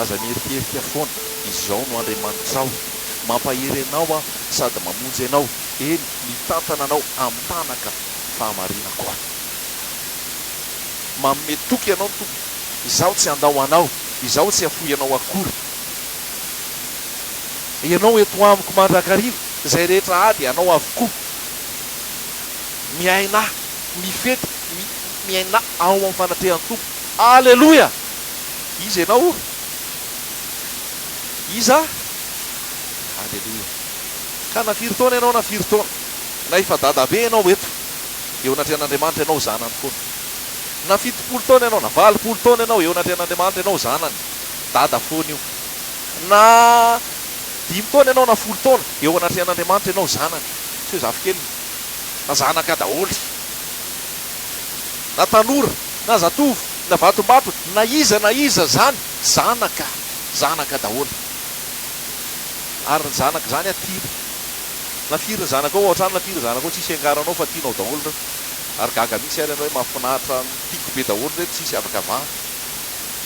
aza mierikerika foana izao no Andriamanitrao mampahery anao aho sady mamonjy anao eny mitantana anao amin'ny tanaka fahamarinako aho. Manome toky anao ny Tompo, Izaho tsy handao anao, Izaho tsy hafoy anao akory. Ianao eto amiko mandrakariva, izay rehetra ahy dia anao avokoa. Miainà, mifety, miainà ao amin'ny fanatrehan'ny Tompo. Aleloia! Iza ianao? Iza? Aleloia! Ka na firy taona ianao na firy taona, na efa dadabe ianao eto, eo anatrehan'Andriamanitra ianao zanany foana. Na 70 taona ianao, na 80 taona ianao, eo anatrehan'Andriamanitra ianao zanany. Dada foana io. Na dimy taona ianao na folo taona, eo anatrehan'Andriamanitra ianao zanany. Tsy hoe zafikeliny, fa zanaka daholo. Na tanora, na zatovo, na vatombatony, na iza na iza izany, zanaka, zanaka daholo. Ary ny zanaka izany tiana. Na firy ny zanakao ao an-trano na firy ny zanakao tsisy iangaranao fa tianao daholo ireo. Ary gaga mihitsy ary ianao hoe mahafinaritra tiako be daholo ireto tsisy afaka avahana.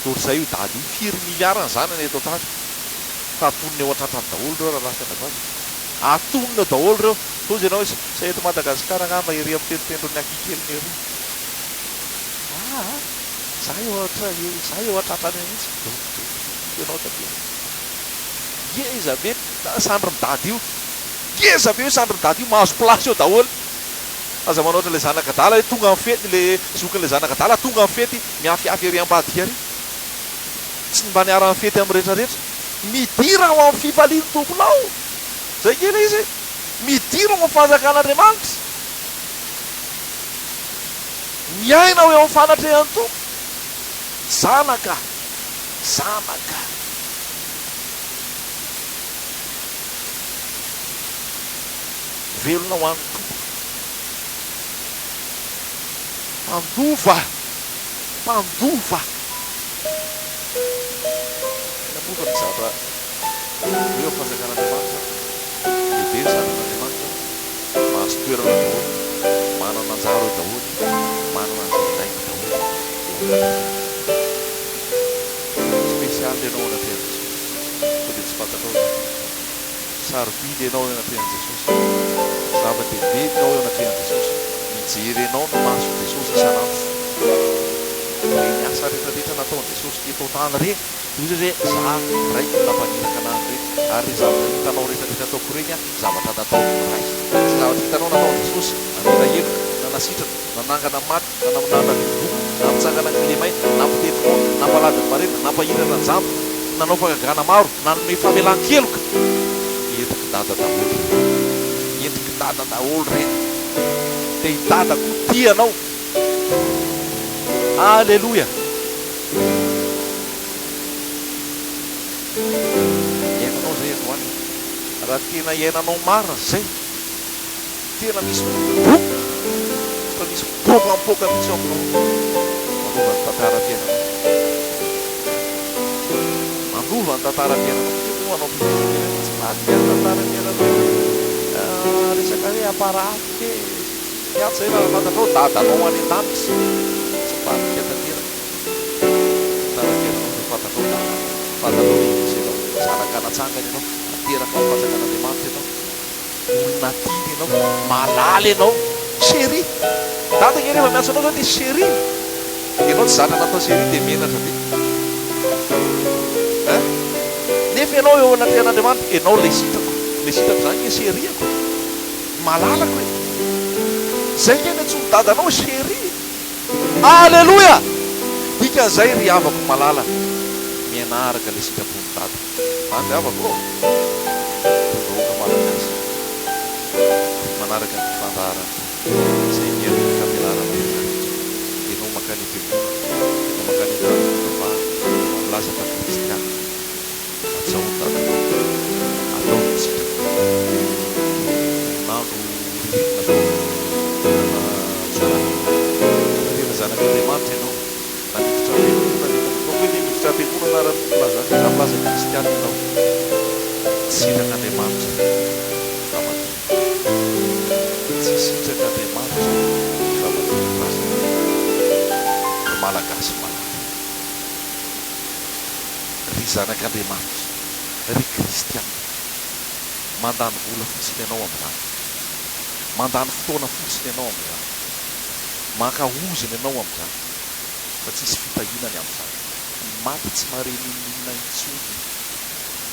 Ohatr'izay io dada io. Firy milliards ny zanany eto an-tany. Fa atonony eo an-tratrany daholo ireo rahalahy sy anabavy. Atonony eo daholo ireo. Tojo ianao hoe sa eto Madagasikara angamba ery amin'ny tendrotendron'ny ankihikeliny ery. Aa za eo an-tra za eo an-tratrany eo mihitsy. Donto ianao taty. Ngeza be sandrin'i dada io. Ngeza be io sandrin'i dada io, mahazo place eo daholo. Aza manao ohatran'ilay zanak'adala hoe tonga amin'ny fety, ilay zokin'ilay zanak'adala tonga amin'ny fety miafiafy ery ambadika ery. Tsy mba niara-nifety amin'ny rehetrarehetra. Midira ao amin'ny fifalian'ny Tomponao. Izay ange ilay izy e. Midira ao amin'ny fanjakan'Andriamanitra. Miaina ao eo amin'ny fanatrehan'ny Tompo. Zanaka, zanaka. Velona ho an'ny Tompo. Mpandova, mpandova. Inona moa fa ny zavatra hoe ao fanjakan'Andriamanitra, lehibe ny zanak'Andriamanitra, mahazo toerana daholo, manana anjara eo daholo, manana an'izay ilainy daholo eo anatrehany. Spécial ianao anatrehan'i Jesosy. Sao dia tsy fantatrao izany. Sarobidy ianao eo anatrehan'i Jesosy. Zava-dehibe ianao eo anatrehan'i Jesosy. Mijery anao ny mason'i Jesosy isan'andro. Ireny asa rehetrarehetra nataon'i Jesosy teto an-tany ireny, dia hoy Jesosy hoe, Za Raiko no nampaniraka anah an'ireny. Ary ireny zavatra hitanao rehetrarehetra ataoko ireny, zavatra nataon'ny Ray. Izay zavatra hitanao nataon'i Jesosy, namela heloka, nanasitrana, nanangana maty, Nanao boka, nampitsangana ny kilemaina, nampitety moana, nampalady ny marenina, nampahiratra ny jamba, nanao fahagagana maro, nanome famelan-keloka. Endrik'i Dada daholo ireny. Endrik'i Dada daholo ireny. Dia i Dada koa tia anao. Aleloia! Iainanao izay androany. Raha tena iainanao marina izay, tena misy boum! Fa misy bomba mipoaka mihitsy ao aminao. Manova ny tantaram-piainanao. Manova ny tantaram-piainanao. Tiako moa hanao publicité nefa tsy madika ny tantaram-piainanao. Resaka hoe apparat e, sy ny sisa. Ny ahy tsy zay raha fantatrao dadanao any an-danitra. Tsy madika tanteraka. Tantaram-piainanao fa fantatrao dadanao. Fantatrao hoe iza ianao. Zanaka natsangana ianao. Nateraka ao amin'ny fanjakan'Andriamanitra ianao. Olona tiana ianao, malala ianao, chérie. Dada ange rehefa miantso anao zao dia chérie. Ianao tsy zatra natao chérie dia menatra be. Hein? Nefa ianao eo anatrehan'Andriamanitra, ianao ilay sitrako. Ilay sitrako izany ange chérie-ko. Malalako e. Izay ange no antsoin'i dadanao chérie. Aleloia! Dikan'izay ry havako malala, mianaraka ilay sitrapon'i dada. Zany ry havako ô! Ry vahoaka Malagasy, ry manaraka an'ity fandaharana ity, izay mihaino ny fampianarana rehetra rehetra, ianao mankany am-piangonana, ianao mankany an-trano fivavahana, ianao milaza fa kristiana, hajao ny dadanao, ataovy ny sitrapony. Herinandro ririnina zao, volana jolay. Raha tena zanak'Andriamanitra ianao, Na miditra am-piangonana ianao. Ataoko hoe ve miditra am-piangonana ary no milaza azy? Raha milaza kristiana ianao, tsy sitrak'Andriamanitra ny famadihana. Tsy sitrak'Andriamanitra ny famadiham-razana. Ry Malagasy malala, ry zanak'Andriamanitra, ry kristiana, mandany vola fotsiny ianao amin'izany. Mandany fotoana fotsiny ianao amin'izany. Maka ozona ianao amin'izany fa tsisy fitahiana ny amin'izany. Ny maty tsy mahare n'inon'inona intsony.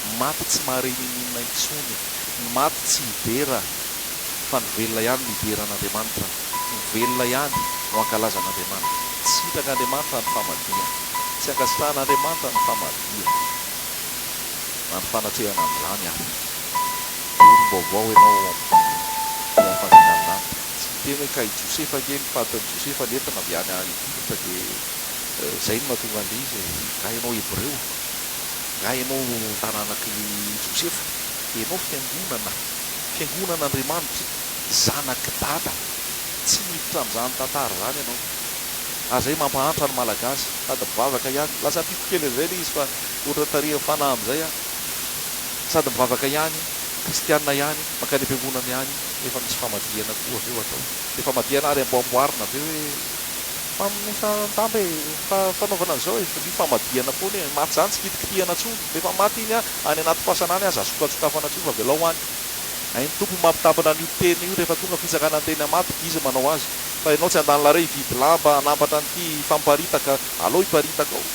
Ny maty tsy mahare n'inon'inona intsony. Ny maty tsy hidera fa ny velona ihany no hidera an'Andriamanitra. Ny velona ihany no hankalaza an'Andriamanitra. Tsy sitrak'Andriamanitra ny famadihana. Tsy ankasitrahan'Andriamanitra ny famadihana na ny fanatrehana an'izany ary. Olom-baovao ianao ao amin'ny Tompo, ao amin'ny fanjakan'ny lanitra. Tsy miteny hoe ka i Josefa ange ny fatin'i Josefa nentina avy any Egypta dia izay no nahatonga an'ilay izy e. Nga ianao Hebreo? Nga ianao taranak'i Josefa? Ianao fiangonana, fiangonan'Andriamanitra, zanak'i Dada. Tsy miditra amin'izany tantara izany ianao. Ary izay mampahantra ny Malagasy. Sady mivavaka ihany. Lasa ampiako kely an'izay ilay izy fa ohatran'ny tarihan'ny fanahy amin'izay aho. Sady mivavaka ihany, kristiana ihany, mankany am-piangonana ihany, nefa misy famadihana koa avy eo atao. Dia famadihana ary amboamboarina avy eo hoe famonosan-damba e, fanaovana an'izao e, io famadihana foana e, maty izany tsy kitikitihana intsony, rehefa maty iny any anaty fasana any aza sokatsokafana intsony fa avelao any. Hain'ny Tompo ny mampitambina an'io teny io rehefa tonga fitsakana ny teny maty, izy manao azy. Fa ianao tsy handany larehy hividy lamba hanampatra an'ity hifampiparitaka, alao hiparitaka ao.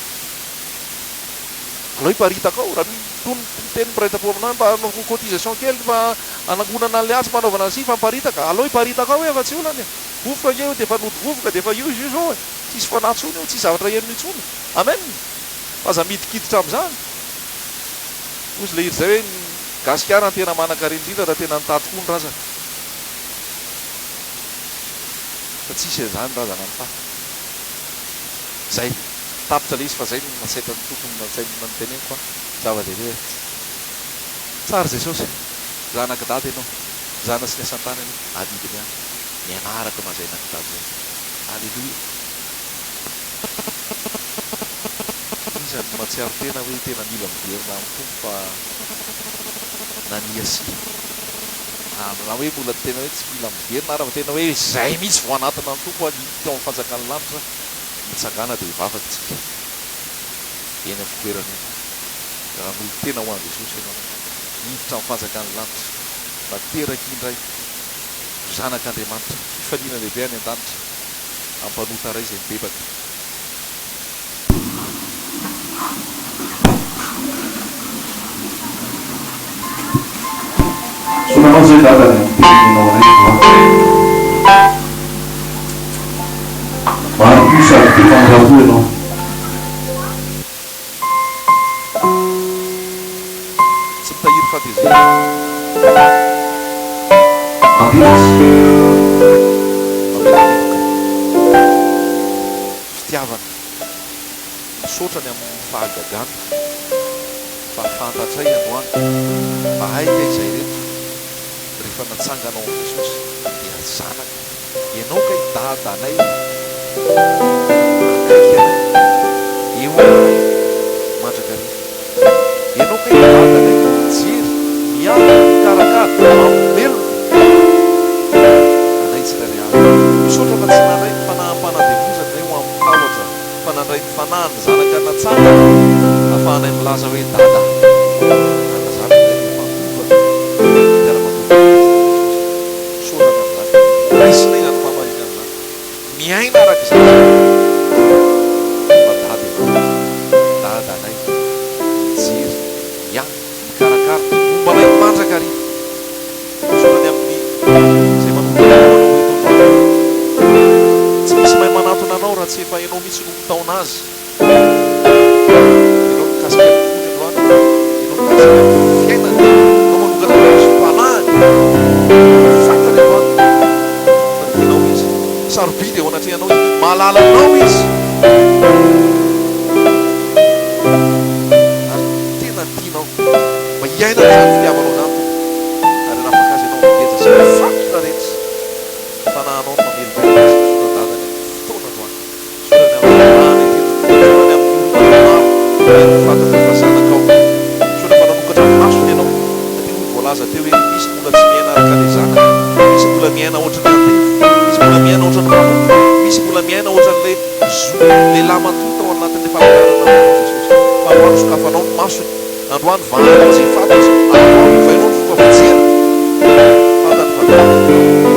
Alao hiparitaka ao, raha mitony miteny mpiray tampo aminao hoe mba anaovako cotisation kely mba hanangonana an'ilay atsy mba hanaovana an'izay fa miparitaka, alao hiparitaka ao e fa tsy olana e! Vovoka ange io dia efa nody vovoka dia efa io izy io izao e! Tsisy fanahy intsony io, tsisy zavatra henony intsony. Amen! Fa aza midikiditra amin'izany. Hozy ilay hira izay hoe ny Gasikara no tena manankarena indrindra raha tena nitahy tokoa ny razana. Fa tsisy an'izany razana nitahy. Zay. Tapitra le izy fa zay no nasaitran'ny Tompo no nasainy noteneniko an! Zava-dehibe e! Tsara Jesosy! Zanak'i Dada ianao, zana sy ny asan-tany ianao, adidiny ihany ny hanaraka ma zay zanak'i Dada zay. Aleloia! Iza no mahatsiaro tena hoe tena mila miverina amin'ny Tompo fa naniasia? Na hoe mbola tena hoe tsy mila miverina ary fa tena hoe izay mihitsy vao hanatona ny Tompo ary hiditra ao amin'ny fanjakan'ny lanitra? Mitsangàna dia hivavaka isika eny amin'ny fitoerana eny. Raha hanolo-tena ho an'i Jesosy ianao, hiditra amin'ny fanjakan'ny lanitra, nateraka indray ho zanak'Andriamanitra, fifaliana lehibe any an-danitra, amin'ny mpanota iray izay mibebaka. Misaotra anao zay dada ny amin'ny fitenenanao anay androany. Marina io sady be famindrampo ianao. Tsy mitahiry fahatezerana. Mandeha izy. fitiavana. Misaotra ny amin'ny fahagagana fa fantatray androany fa hay kay izay reto rehefa natsanganao an'i Jesosy dia zanaka. Ianao kay dadanay akaiky anay eo aminay mandrakariva. Ianao kay dadanay mijery, miahy, mikarakara, mamelona anay tsirairay avy. Misaotra fa tsy nandray ny fanaham-panandevozana ianay ho amin'ny tahotra fa nandray ny fanahin'ny zanaka natsangana ahafahanay milaza hoe dada. Ary nazava indray dia mpandova mpiara-mandova amin'i Kristy Jesosy. Misaotra ny amin'izany. Raisinay izany fahamarinana izany. Miaina araka izany izahay. Fa dada ianao. Dadanay. Mijery. Miahy. Mikarakara. Momba anay mandrakariva. Misaotra ny amin'ny izay manomboka ny manao eto androany. Tsy misy mahay manatona anao raha tsy efa ianao mihitsy no mitaona azy. Ianao mikasika ny fony androany, ianao mikasika ny fiainany, ianao manokatra ny masom-panahiny. Fantany androany fa tianao izy, sarobidy eo anatrehanao izy, mahalala anao izy. Ary tena tianao mba hiainana izany fitiavanao izany Tompo, ary hanafaka azy ianao amin'ny geja sy ny fatotra rehetra. Fanahinao no mamelombelona azy, misaotra Dadany amin'ny fotoana androany. Misaotra ny amin'ny fiarahana ety Tompo. Misaotra ny amin'ny olona maro mety ho fantatra fa zanakao. Misaotra fa nanokatra ny masony ianao. Satria hoy voalaza teo hoe misy mbola tsy miaina araka ilay zanaka. Misy mbola miaina ohatran'ny andevo. Misy mbola miaina ohatran'ny mpanompo. Misy mbola miaina ohatran'ilay zo lehilahy matoa tao anatin'ilay fampianarana nataon'i Jesosy. Fa androany sokafanao ny masony. Androany vahanao izay fantatra, androany ovainao ny fomba fijeriny. Fantany fa dadany ianao,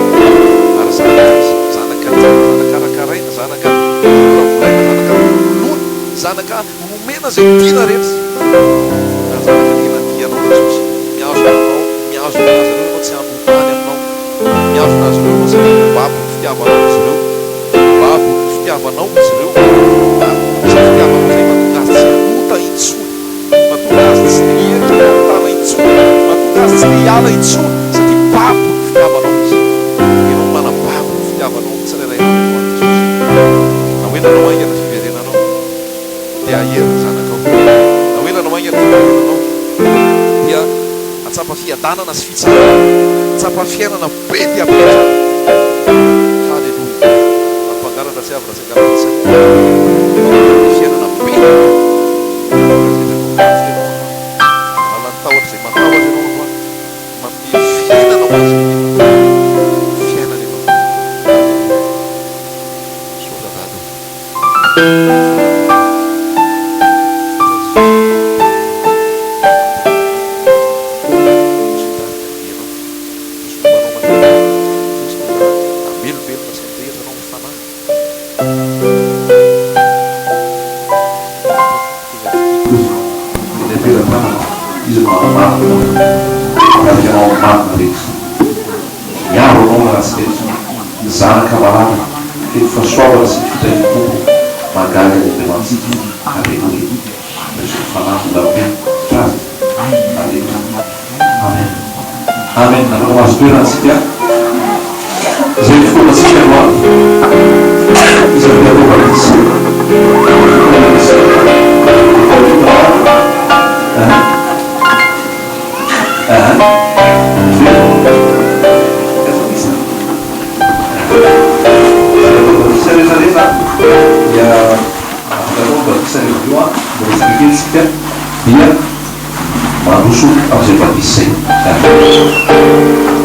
ary zanaka izy, zanaka tiana, zanaka karakaraina, zanaka volavolaina, zanaka nolonoina, zanaka nomena izay tiana rehetra, ary zanaka tena tia anao Jesosy. Mihazona anao, mihazona azy ireo ianao tsy hanota any aminao, mihazona azy ireo ianao satria babo ny fitiavanao izy ireo, babo ny fitiavanao izy ireo, ary izay fitiavanao izay mahatonga azy tsy hanota intsony. Mahatonga azy tsy te hierika fahotana intsony, mahatonga azy tsy te hiala intsony satria babo ny fitiavanao izy. Ianao no manababo ny fitiavanao amin'ny tsirairay avy eto an Jesosy. Na ho ela na ho haingana fiverenanao dia hahery ny zanakao. Na ho ela na ho haingana fiverenanao dia hahatsapa fiadanana sy fitsaharana, hahatsapa fiainana be dia be hatrany. Haleloia. Ary mpangalatra tsy avy raha tsy hangalatra sy hamono fa manome fiainana be. Manala ny tahotra izay matahotra ianao androany. Manome fiainana ho azy ireo. Fiainana ianao. Aleloia. Misaotra Dada o. Misaotra Tompo. Misaotra Jesosy. Jesosy hitarika ny dianao. Jesosy momba anao mandrakariva. Jesosy mbola hamelombelona sy handrehitra anao amin'ny fanahy. Eny am-pelatanana, Izy no manamarina anao, mitarika anao amin'ny marina rehetra, miaro anao amin'ny ratsy rehetra, ny zanaka malala, feno fahasoavana sy ny fitahian'ny Tompo, mahagaga ny Andriamanitsika, Aleloia, Raiso ny Fanahy mbola mendrika Azy, Aleloia. Amen Amen afaka mahazo toerana tsika izay ny fotoana tsika androany iza no atao batisa batisa efa ho tonga ah ah batisa izay atao batisa rehetra rehetra dia afaka atao batisa rehefa avy eo an miresaka kely tsika dia Mandroso amin'izay batisa izay.